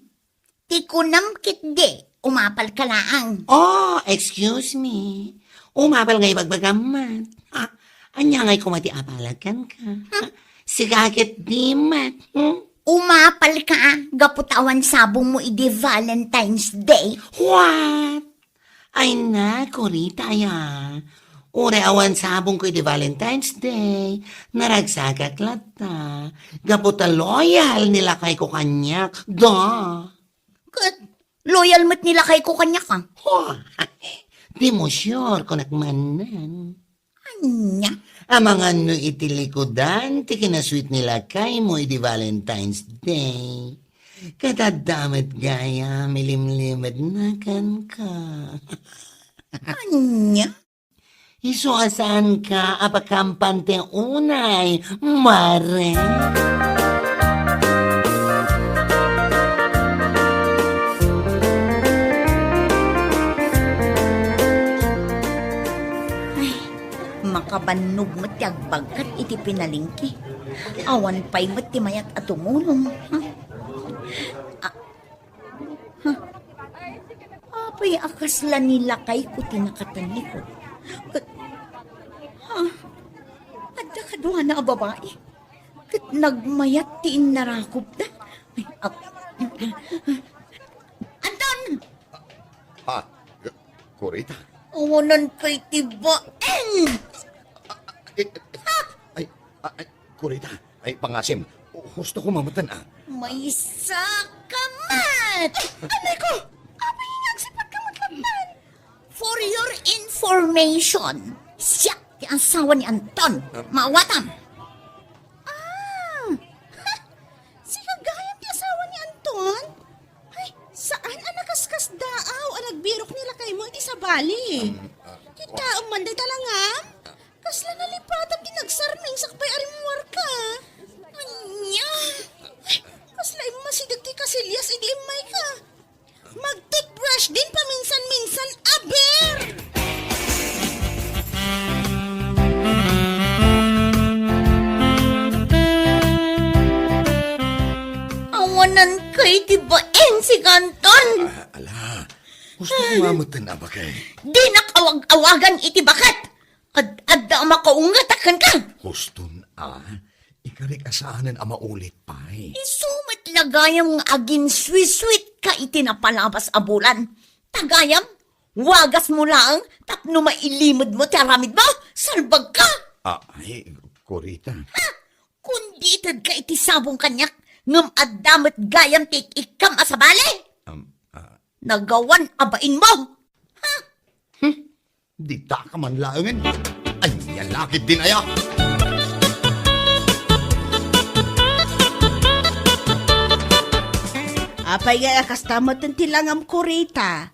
Ti kunam ketdi, umapal ka laang. Oh, excuse me. Umapal nga ibagbagam met. Ah, ania ngay koma ti apalak kenka? Hmm. Sika ketdi met. Hmm? Umapalka gapu ta awan sabongmo idi Valentine's Day. What? Ay na, Corita, aya. Uray awan sabongko idi Valentine's Day, naragsakak latta. Gapu ta loyal ni lakayko kaniak. Da. Ket loyal met ni lakayko kaniak, a. Ho, dimo sure, kunak manen. Ania? Amangan no iti likudan ti kinasweet ni lakaymo idi Valentine's Day. Ket adda met gayam ilimlimedna kenka. Ania? Isu a saanka a pakampante unay, Mare. Ay, makabannog met ti agbagkat iti pinalengke. Awan pay met ti mayat a tumulong. Hmm. Ah, Huh? Apay a kasla ni lakayko ti nakatallikod? Ket, ha? Adda kaduana a babai? Ket nagmayat ti innarakupda? Ay, ap-, Anton! Ha? Corita? Awanan kay ti baeng! Eh, ay, ay, Corita, ay, pangasim. Husto ko mamatan, a. Maysa ka met! Anay ko! Apay nga agsipatko met latta? For your information, siak ti asawa ni Anton. Um, Maawatam. Ah! Ha! Sika gayam ti asawa ni Anton? Ay, saan a nakaskasdaaw a nagbirok ni lakaymo iti sabali? Um, ah, Kitaem man dayta langam? Kasla nalipatam ti nagsarming sakbay a rimmuarka. Ania? Ay, kasla immasideg ti kasilias idi immayka. Mag-toothbrush din paminsan-minsan, aber! Awanan kay ti baeng, sika Anton. Ah, ala, husto ko nga metten a baket. Dinak awag-awagan iti baket. Ad-adda a makaunget a kenka. Huston a, ikarik a saanen a maulit pay. Isu met la gayam nga aginsweet-sweet ka iti napalabas a bulan. Ta gayam, wagasmo laeng tapno mailimedmo ti aramidmo. Salbagka! Ah, ay, Corita. Ha? Kundi itedka iti sabong kaniak, ngem adda met gayam ti ik-ikkam a sabali. Um, ah. Nagawan a bainmo. Ha? Hmm? Dita ka man laengen. Ania la ketdin aya? Apay nga a kasta metten ti langam, Corita?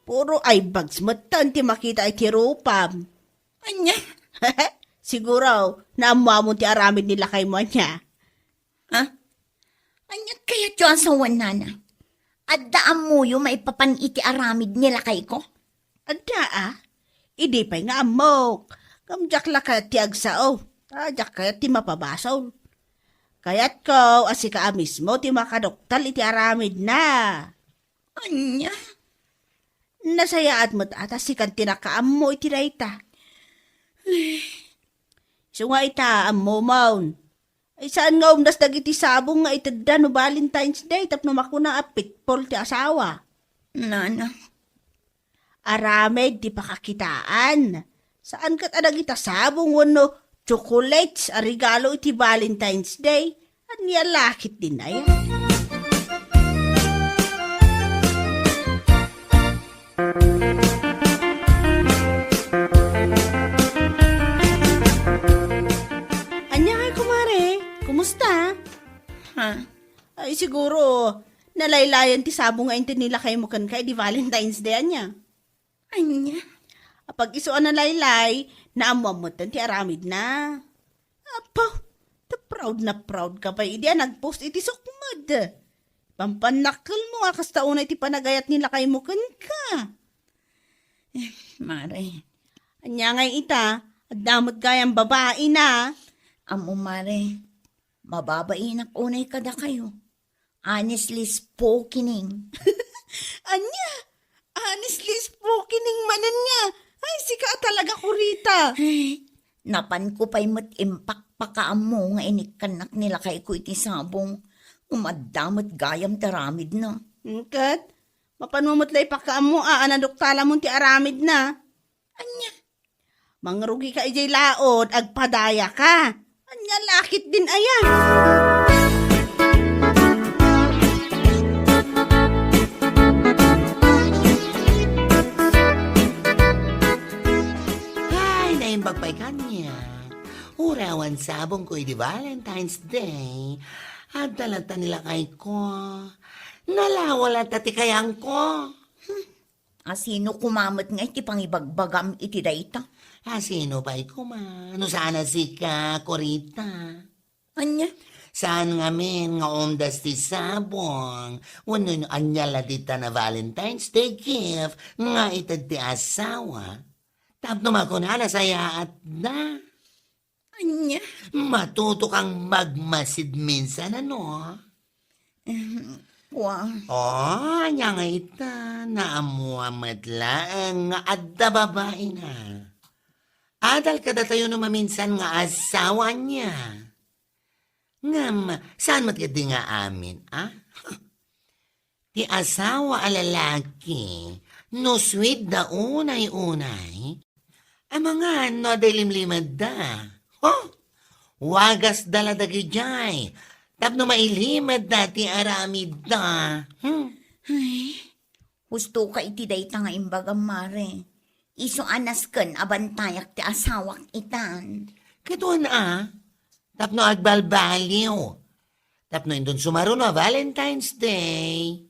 Puro eye bags metten ti makita iti rupam. Ania? Siguro, naammoamon ti aramid ni lakaymo, ania? Ha? Ania kayatyo a sawen, nana? Adda ammoyo maipapan iti aramid ni lakayko? Adda a. Idi pay nga ammok. Ngem diak la kayat ti agsao. Ta diak kayat ti mapabasol. Kayatko a sika a mismo ti makaduktal iti aramidna. Ania? Nasayaat met a ta sikan ti nakaammo iti dayta. Isu nga ita, ammomon. Ay, saan nga umdas dagiti sabong nga itedda no Valentine's Day tapno makuna a pitpol ti asawa? Nana. Aramid ti pakakitaan. Saan ket a dagita sabong wenno chocolates a regalo iti Valentine's Day. Ania la ketdin aya? Ania ngay, kumare? Kumusta? Ha? Ay, siguro, nalaylayan ti sabong nga inted ni lakaymo kenka idi Valentine's Day, ania? Ania? Apag-isu a nalaylay, naammoam metten ti aramidna. Apo, ta proud na proud ka pay idi a nag-post iti sukmed. Pampannakkelmo a kasta unay ti panagayat ni lakaymo kenka. Eh, mare. Ania ngay ita, adda met gayam babaina. Ammo, mare, mababainak unay kadakayo. Honestly spokening. Ania? Honestly spokening manen nga. Ay, sika a talaga, Corita. Ay, napanko pay met impakpakaammo nga inikkannak ni lakayko iti sabong. Umadda met gayam ti aramidna. Ket, mapano met la ipakaammo a, a naduktalamon ti aramidna? Ania? Mangrugika idiay laod, agpadayaka. Ania la ketdin aya? Ay, naimbag pay kaniak. Uray awan sabongko idi Valentine's Day. Adda latta ni lakayko. Nalawa latta ti kayangko. Hmm. Asino koma met nga iti pangibagbagam iti dayta? Asino pay koma? No saan a sika, kurita. Ania? Saan ngamin nga umdas ti sabong? Wenno no ania la ditan a Valentine's Day gift nga ited ti asawa? Tapno makunana sayaatda. Ania? Matuto kang magmasid minsan, ano? Em, wa. Oh, ania nga ita? Naammoam met laeng nga adda babaina. Adal kadatayo no maminsan nga asawa niya. Ngem, saan met ketdi nga amin, a? Ti asawa a lalaki, no sweet da unay-unay, amangan no adda ilimlimed da. Huh? Wagas da la dagidiay, tapno mailimed da ti aramid da. Hmm? Ay, husto ka iti dayta nga imbagam, Mare. Isu a nasken a bantayak ti asawak itan. Ket wen a, tapno agbalbaliw. Tapno inton sumaruno a Valentine's Day,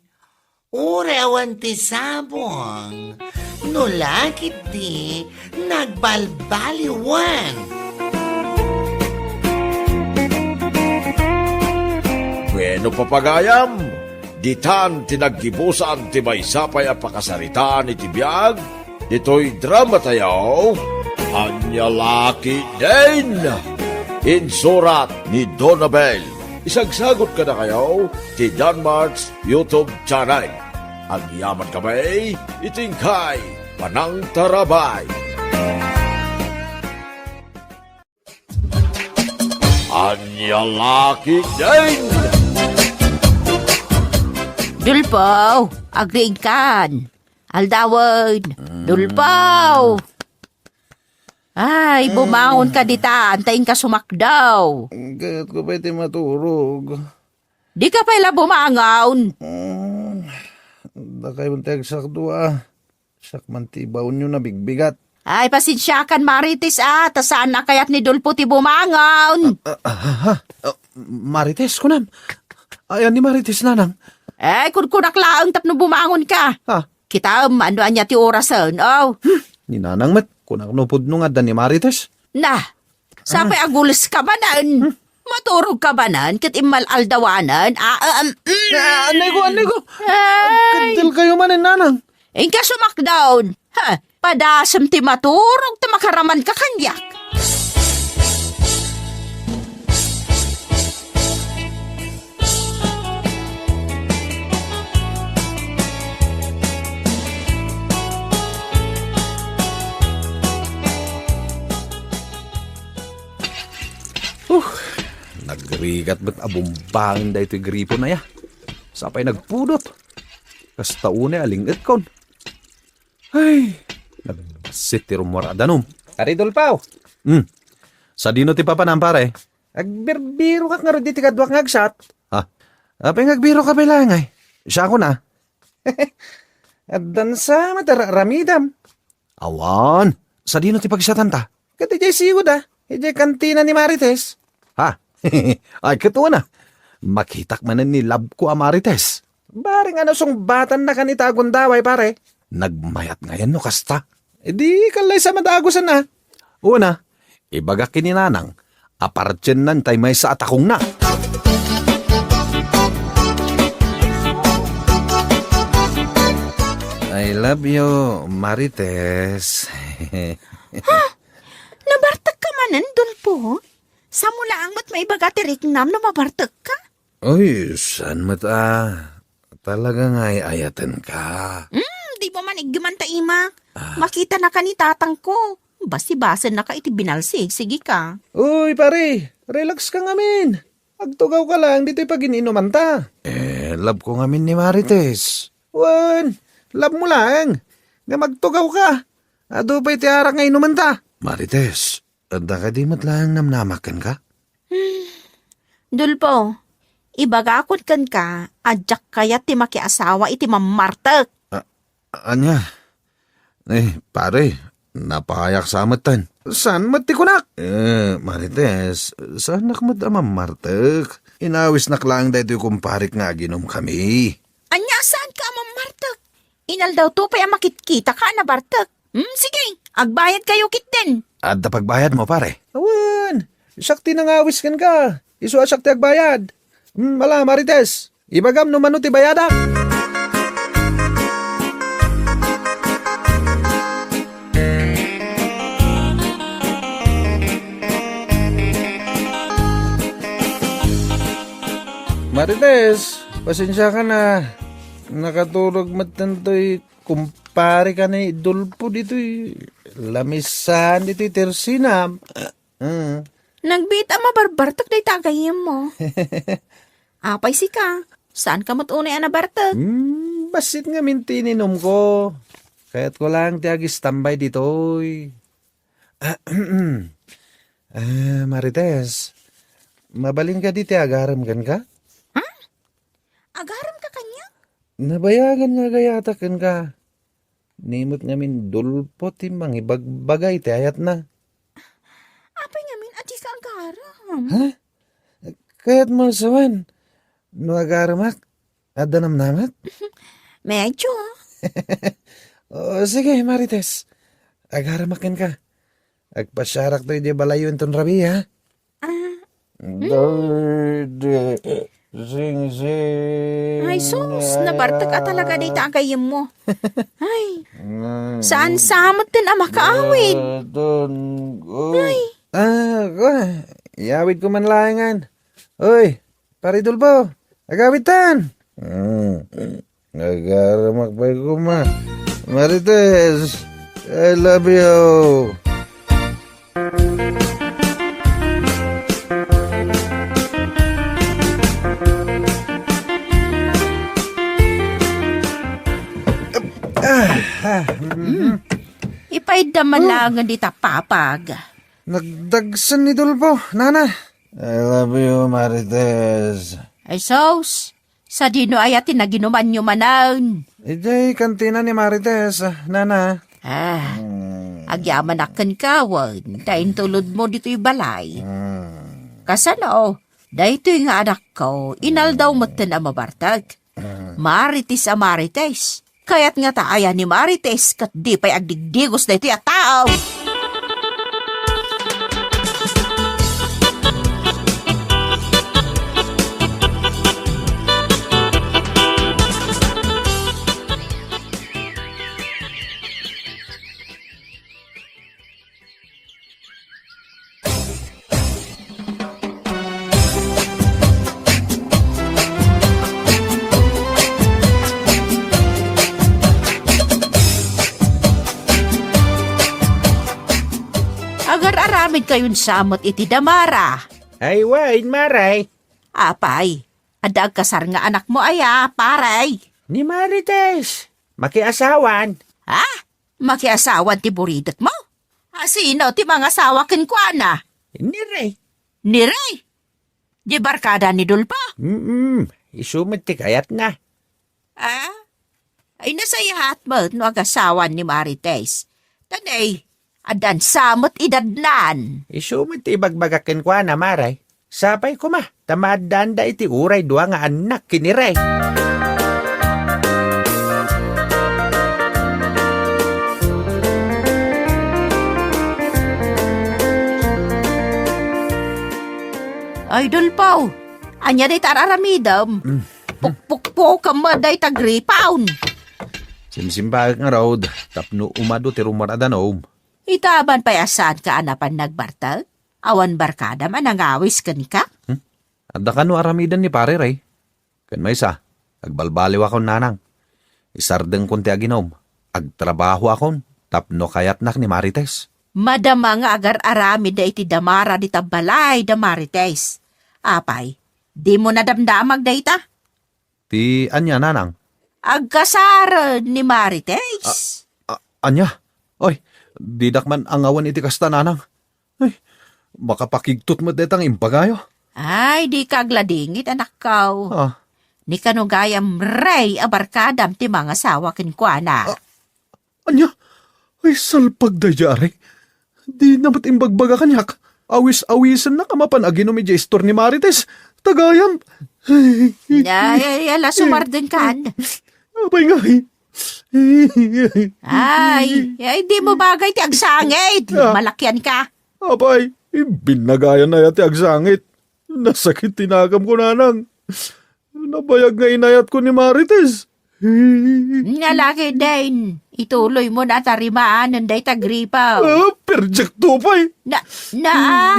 uray awan ti sabong, no la ketdi nagbalbaliwan. Bueno, papagayam, ditan ti naggibusan ti maysa pay a pakasaritaan iti biag ditoy drama tayo, Ania la ketdin. Insurat ni Donabel. Isagsagot kadakayo ti Danmart's YouTube channel. Agyaman kami iti inkay panangtarabay. Ania la ketdin. Dulpo, agriigkan. Aldawen, mm. Dulpo. Ay, bumangon ka ditan, ta inka sumakdaw. Kayatko pay ti maturog. Dika pay la bumangon. Mm, dakay man ti agsakdo, a. Siak man ti ibaonyo nabigbigat. Ay, pasensiakan, Marites, a, ta saan a kayat ni Dulpo ti bumangon. Ah, ah, ah, ah. Ah, Marites, kunam. Ayan ni Marites, nanang. Ay, kunkunak laeng tapno bumangon ka. Ah. Kitaem, no ania ti orasen, oh. Hmm, ni nanang met, kunak no pudno nga adda ni Marites. Na, sapay agules ka manen. Hmm? Maturog ka manen, ket immal-aldawanen. Ah, ah, um, mm. Ah, anay ko, anay ko. Ay. Agkaddel kayo manen, nanang. Inka sumakdaw. Ha, padasem ti maturog ta makaraman ka kaniak. Uh, nagrigat met a bumbangen daytoy gripon aya. Sapay nagpudot. Kasta unay a ling-etkon. Ay, nagbassit ti rummuar a danum. Pare Dulpaw. Hmm. Sadino ti papanam, pare? Agbirbirokak ngarud iti kaduak nga agsat. Ha? Apay nga agbiroka pay laeng ay? Siakon a. Addan sa met a ra-, ramidam. Awan. Sadino ti pagsatanta? Ket idiay sigud a. Idiay kantina ni Marites. Ha? Ay, ket una. Makitak manen ni labko a Marites. Bareng a nasungbatannakan ita a gundaway, pare. Nagmayat ngayen no kasta. Idi, kallaysa madagusan a. Una, ibagak ken ni nanang a partiennan tay maysa a takongna. I love you, Marites. Ha? Nabartek ka manen, Dulpo? Samo laeng met maibaga ti riknam no mabartek ka? Oy, saan met a? Talaga nga ay-ayaten ka. Hmm, di mo man iggeman ta imak. Ah. Makitana ka ni tatangko. Basibasen naka iti binalsigsigi ka. Uy, pare, relax ka ngamin. Agtugawka laeng ditoy pagin-inumanta. Eh, love ko ngamin ni Marites. Wen, love mo laeng. Ngem agtugawka. Adu pay ti arak nga inumanta. Marites, adda kadi met laeng namnamak kenka? Dulpo, ibagakon kenka a diak kayat ti makiasawa iti mammartek. A-, ania? Eh, pare, napahayak sa metten. Saan met ti kunak? Eh, Marites, saanak met a mammartek. Inawisnak laeng daytoy kumparek nga aginom kami. Ania, saanka a mammartek? Inaldaw to pay a makitkitaka a nabartek. Hmm, sige, agbayadkayo ketdin. Adda pagbayadmo, pare? Awan, siak ti nangawis kenka. Isu a siak ti agbayad. Hmm, ala, Marites, ibagam no mano ti bayadak. Marites, pasensiaka na. Nakaturog met tantoy kumpare ka ni Dulpo ditoy. Lamisan ditoy tersina. Ah. Nagbiit a mabarbartek dayta a gayyemmo. Apay sika, saanka met unay a nabartek? Hmm, bassit ngamin ti ininumko. Kayatko laeng ti agistambay ditoy. Ah, Marites, mabalin kadi ti agarem kenka? Hmm? Agaremka kaniak? Nabayagan nga agayatak kenka. Ni met ngamin Dulpo ti mangibagbaga iti ayatna. Apay ngamin a dika agarem? Ha? Kayatmo a sawen no agaremak, adda namnamak? Medyo. O, sige, Marites. Agaremak kenka. Agpasiarakto idiay balayyo inton rabii, ha? Ah. Daydi, singsing. Ay, sus, nabartek a talaga dayta a gayyemmo. Ay, saan sa metten a makaawid? Ay. Ah, kua, iyawidko man laengen. Uy, Pare Dulpo, agawidtan. Mm. Agaremak pay koma. Marites, I love you. Ah, ah, mm. Ipayda man laengen dita papag. Nagdagsen ni Dulpo, nana. I love you, Marites. Ay, sus. Sadino aya ti naginumanyo manen? Idiay kantina ni Marites, nana. Ah, agyamanak kenka wen ta intulodmo ditoy balay. Hmm. Kasano, daytoy nga anakko, inaldaw metten a mabartek. Marites a Marites. Kayat ngata aya ni Marites ket di pay agdigdigos daytoy a tao? Agar-aramidkayon sa met iti damara. Ay, wen, Mare. Apay, adda agkasar nga anakmo aya, pare? Ni Marites. Makiasawan. Ha? Makiasawan ti buridekmo? A, sino ti mangasawa kenkuana? Ni Rey. Ni Rey? Di barkada ni Dulpo? Mm, isu met ti kayatna. Ah? Ay, nasayaat met no agasawan ni Marites. Ta ne, addan sa met idadnan. Isu met ti ibagbagak kenkuana, Mare. Sapay koma, ta maaddaanda iti uray dua nga annak ken ni Rey. Ay, Dulpo, ania dayta ar-aramidem? Mm. Pukpukpukam met dayta gripaw. Simsimbaek ngarud, tapno umadu ti rummuar a danum. Ita man pay a saanka a napan nagbartek? Awan barkadam a nangawis kenka? Hmm? Adda kano aramiden ni Pare Rey? Ken maysa, agbalbaliwakon, nanang. Isardengkon ti aginom. Agtrabahoakon tapno kayatnak ni Marites. Madama nga agar-aramid iti damara dita balay da Marites. Apay, Dimo nadamdamag dayta? Ti ania, nanang? Agkasar ni Marites. A-, ania? Oy, didak man angawan iti kasta, nanang. Ay, makapakigtot met dayta nga imbagayo. Ay, dika agladingit, anakko. Ah. Ni kano gayam, Rey, a barkadam ti mangasawa kenkuana. Ah, ania? Ay, salpag daydiay, Rey. Dina met imbagbaga kaniak. Awis-awisennak a mapan aginom idiay istor ni Marites. Ta gayam. Ay, ay, ala, sumardengkan. Apay ngay? Ay, ay, dimo bagay ti agsangit. Ah. Malakianka. Apay, binnagayan aya ti agsangit. Nasakit ti nakamko, nanang. Nabayag nga inayatko ni Marites. Nga laki, Dane, ituloymo na a tarimaanen dayta gripo. Ah, perdiak to pay. Na, na, ah.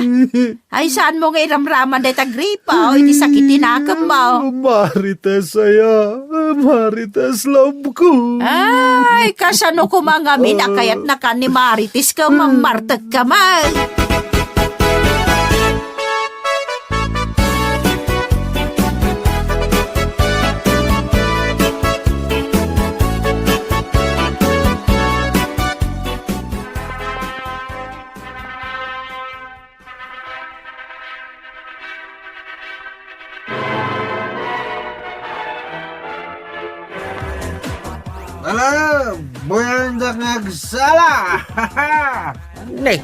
Ay, saanmo nga iramraman dayta gripo iti sakit ti nakemmo? Marites aya, Marites love ko. Ay, kasano koma ngamin a kayatnaka ni Marites ket mammartekka met? Ala, buyandak nga agsala! Ne,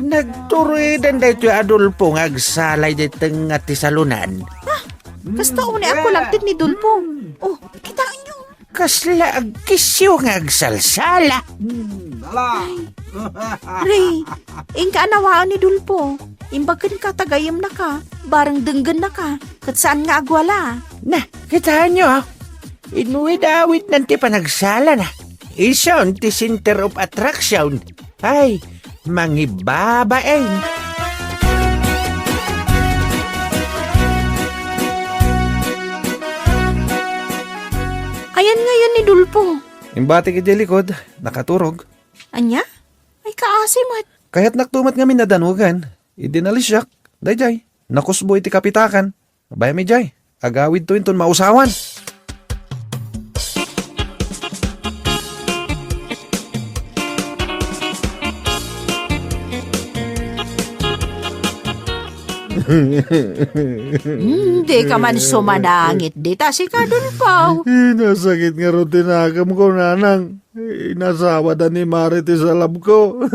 nagturiden daytoy Adolfo nga agsala iti tengnga ti salonan. Ah, kasta unay a kulangted ni Dolfo. Oh, kitaenyo. Kasla agkisyo nga agsalsala. Hmm, ala. Ay, Ray, inka a nawaen ni Dolfo. Imbag kenka ta gayyemnaka, bareng denggennaka, ket saan nga agwala. Na, kitaenyo, ah. Inwit-awitnan ti panagsalana. Isun ti center of attraction. Ay, mangibabain. Ayan ngayon ni Dolfo. Imbatik idiay likod, nakaturog. Ania? Ay, kaasi met. Kayatnak to met ngamin a danugan. Idi nalisiak, daydiay, nakusbo iti kapitakan. Bayam idiay, agawidto inton mausawan. Hmm, dika man sumanangit dita, sika, Dolfo. Nasakit ngarud ti nakemko, nanang. Inasawada ni Marites a love ko.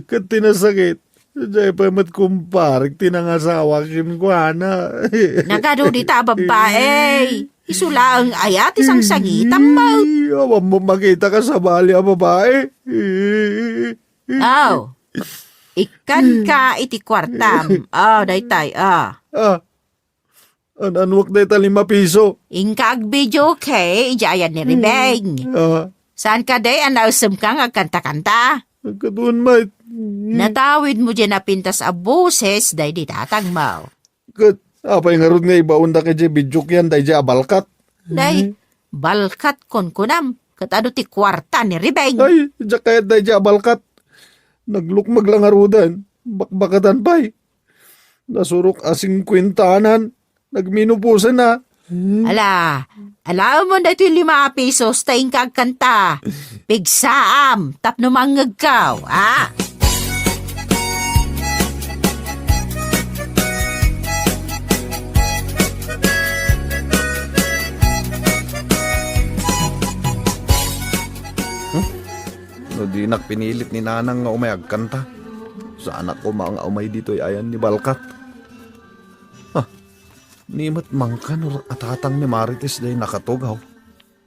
Ket ti nasakit, diay pay met kumparek ti nangasawa kenkuana. Nagadu dita a babbai. Isu laeng aya ti sangsangitam met? Awan mo makita ka sabali a babai. Aw, ikkanka iti kuartam. Aw, daytay, ah. Ah, An-anuak dayta lima piso? Inka agbidiokay idiay ayan ni Ribeng. Ah. Saan kadi a naesemka nga agkanta-kanta? Agkaduan met. Natawidmo diay napintas a boses daydi tatangmo. Ket apay ngarud nga ibaondak idiay bidiok yan daydiay a balkat? Day, balkat kunkunam, ket adu ti kuarta ni Ribeng. Ay, diak kayat daydiay a balkat. Naglukmeg la ngaruden, bakbakatan pay. Nasurok a singkuentanan, nagmenopausana. Ala, alaemon daytoy lima a pisos ta inka agkanta. Pigsaam tapno mangngegko, a? Hmm? No dinak pinilit ni Nanang nga umay agkanta, saanak koma nga umay ditoy ayan ni Balkat. Ah, ni met mangkan a tatang ni Marites day nakatugaw.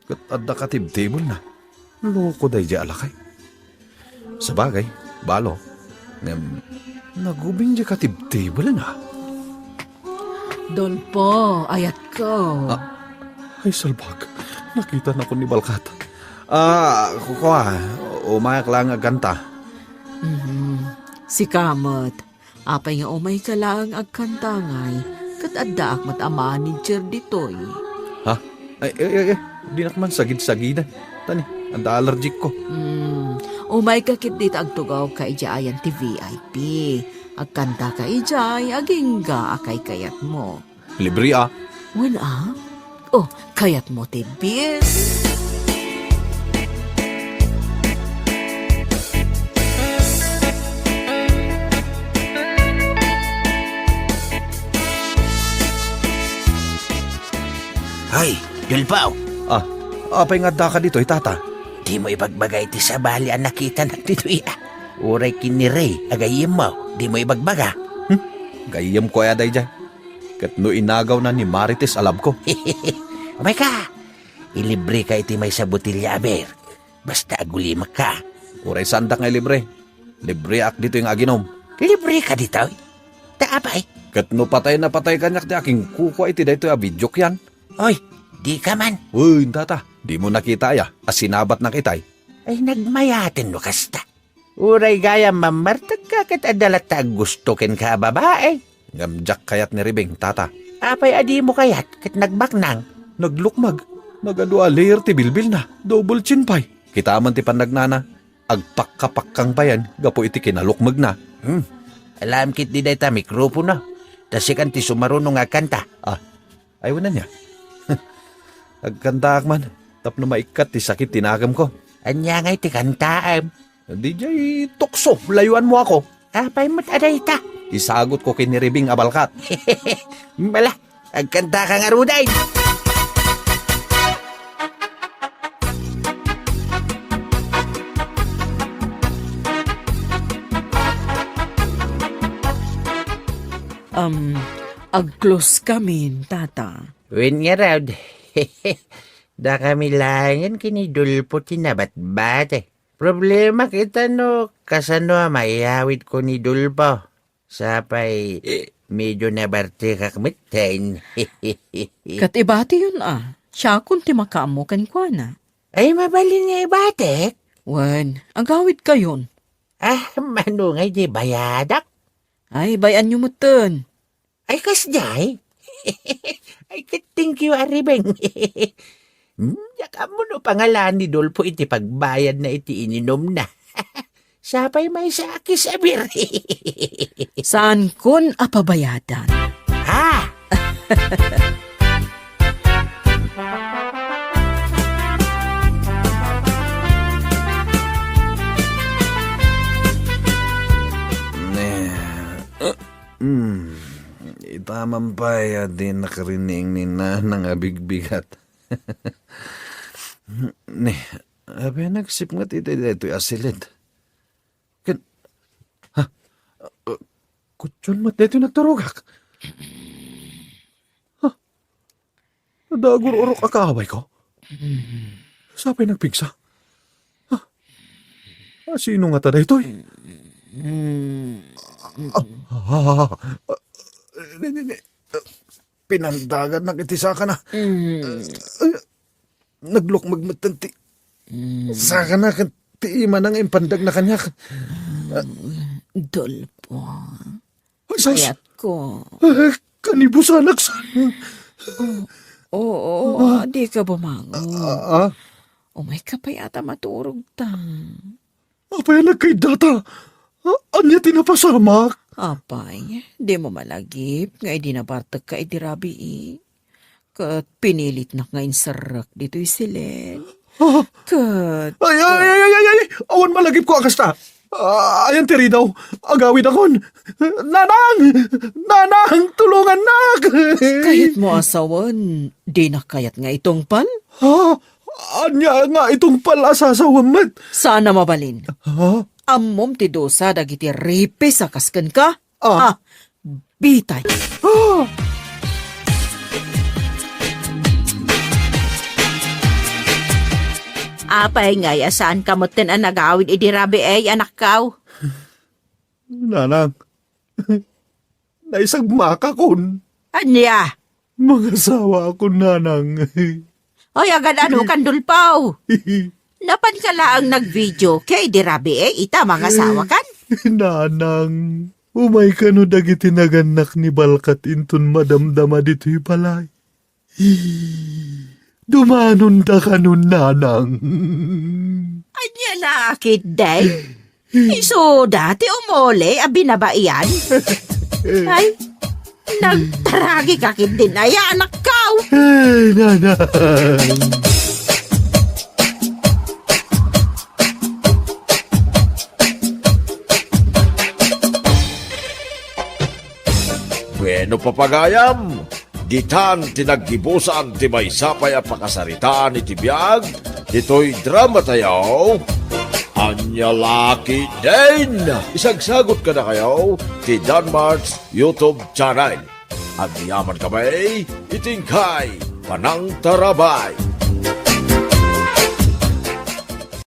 Ket adda katibtibelna. Loko daydiay a lakay. Sabagay, balo. Ngem, nagubing diay katibtibelna. Dolfo, ayatko. Ah, ay, salbag. Nakitanakon ni Balkat. Ah, kua, umayak laeng agkanta. Mhm. Sika met. Apay nga umayka laeng agkanta ngay, ket addaak met a manager ditoy. Ha? Ay, ay, ay, ay, dinak man sagid-sagiden. Tani, adda allergic ko. Hmm, umayka ketdi ta agtugawka idiay ayan ti V I P. Agkantaka idiay agingga a kaykayatmo. Libre a. Wen a? O, kayatmo ti bill? Ay, Dulpaw! Ah, apay nga addaka ditoy, tata? Dimo ibagbaga iti sabali a nakitanak ditoy, ah. Uray ken ni Ray, agayyemmo, dimo ibagbaga. Hmm? Gayyemko aya daydiay. Ket no inagawna ni Marites a labko. Umayka! Ilibreka iti maysa a botelia a beer. Basta agulimekka. Uray saandak nga ilibre. Libreak ditoy nga aginom. Libreka ditoy? Ta apay? Ket no patay na patay kaniak ti akingkukua iti daytoy a videok yan. Oy, dika man. Uy, tata, dimo nakita aya a sinabatnak itay? Ay, nagmayaten no kasta. Uray gayam mammartekka ket adda latta aggusto kenka a babai. Ngem diak kayat ni Ribing, tata. Apay a dimo kayat ket nagbaknang? Naglukmeg. Nagadu a layer ti bilbilna. Double chin pie. Kitaem ti pannagnana. Agpakkapakkang payen gapu iti kinalukmegna. Hmm. Alam ketdi dayta mikropono. Ta sikan ti sumaruno nga agkanta. Ah, ay, wen ania. Agkantaak man tapno maikkat ti sakit ti nakemko. Ania ngay ti kantaem? Didiay tukso, layuanmo ako. Apay met a dayta? Isagutko ken ni Ribing a balkat. Bala, agkantaka ngaruden. Um, agclose kamin, tata. Wen ngarud, dakami laengen ken ni Dulpo ti nabatbati. Problema ket no kasano a mayawidko ni Dulpo. Sapay, medio nabartekak metten. Ket ibatiyon a, siakon ti makaammo kenkuana. Ay, mabalin nga ibatek? Wen, agawidkayon. Ah, mano ngay ti bayadak? Ay, bay-anyo metten. Ay, kasdiay? Ay, ket thank you, Aribeng. Hmm, diak ammo no pangalaan ni Dolfo iti pagbayadna iti ininumna. Sapay maysa a kiss a beer. Saankon a pabayadan. Ha? Ne, eh, hmm, ita man pay a di nakarining ni Nanang a bigbigat. Ne, apay a nagsipnget iti daytoy a silid? Ken, ha? Uh, kutyon met daytoy nagturogak. Ha? Adda agur-urok a kaawayko? Sapay nagpigsa? Ha? Ah, sino ngata daytoy? Ah, ah, ah, ah, ni, ni, ni, ah, pinandagannak iti sakana. Ah, naglukmeg metten ti sakana ken ti imana nga impandagna kaniak. Ah, Dolfo. Ay, sus! Kayatko. Eh, kanibusanak sa... Oo, oo, dika bumangon. Ah, ah. Umayka pay a ta maturogta. Apay a nagkaiddata? Ah, ania ti napasamak? Apay, dimo malagip nga idi nabartekka idi rabii? Ket pinilitnak nga inserrek ditoy silid. Ah. Ket... Ay, ay, ay, ay, ay, ay! Awan malagipko a kasta. Ah, ayan ti ridaw. Agawidakon. Nanang! Nanang, tulongannak! Kayatmo a sawen, dinak kayat nga itungpal? Ha? Ania nga itungpal a sasawem met? Saan a mabalin. Ha? Ammom ti dusa dagiti ripis a kas kenka? Ah. Ah, bitay. Ah! Apay ngay a saanka metten a nagawid idi rabii, anakko? Nanang, naisagmakakon. Ania? Mangasawaakon, Nanang. Ay, agad-ano kan, Dolfo? Napanka laeng nagvideoke idi rabii, eh, ita mangasawakan? Nanang, umay kano dagiti nagannak ni Balkat inton madamdama ditoy balay. Dumanonda kano, Nanang. Ania la a ketdi? Isuda ti umuli a binabaian. Ay, nagtaragi ka ket din aya, anakko. Ay, nanay. Bueno, papagayam, ditan ti naggibusan ti maysa pay a pakasaritaan iti biag ditoy drama tayo. Ania la ketdin? Isagsagot kadakayo ti Danmart's YouTube channel. Agyaman kami iti inkay panangtarabay.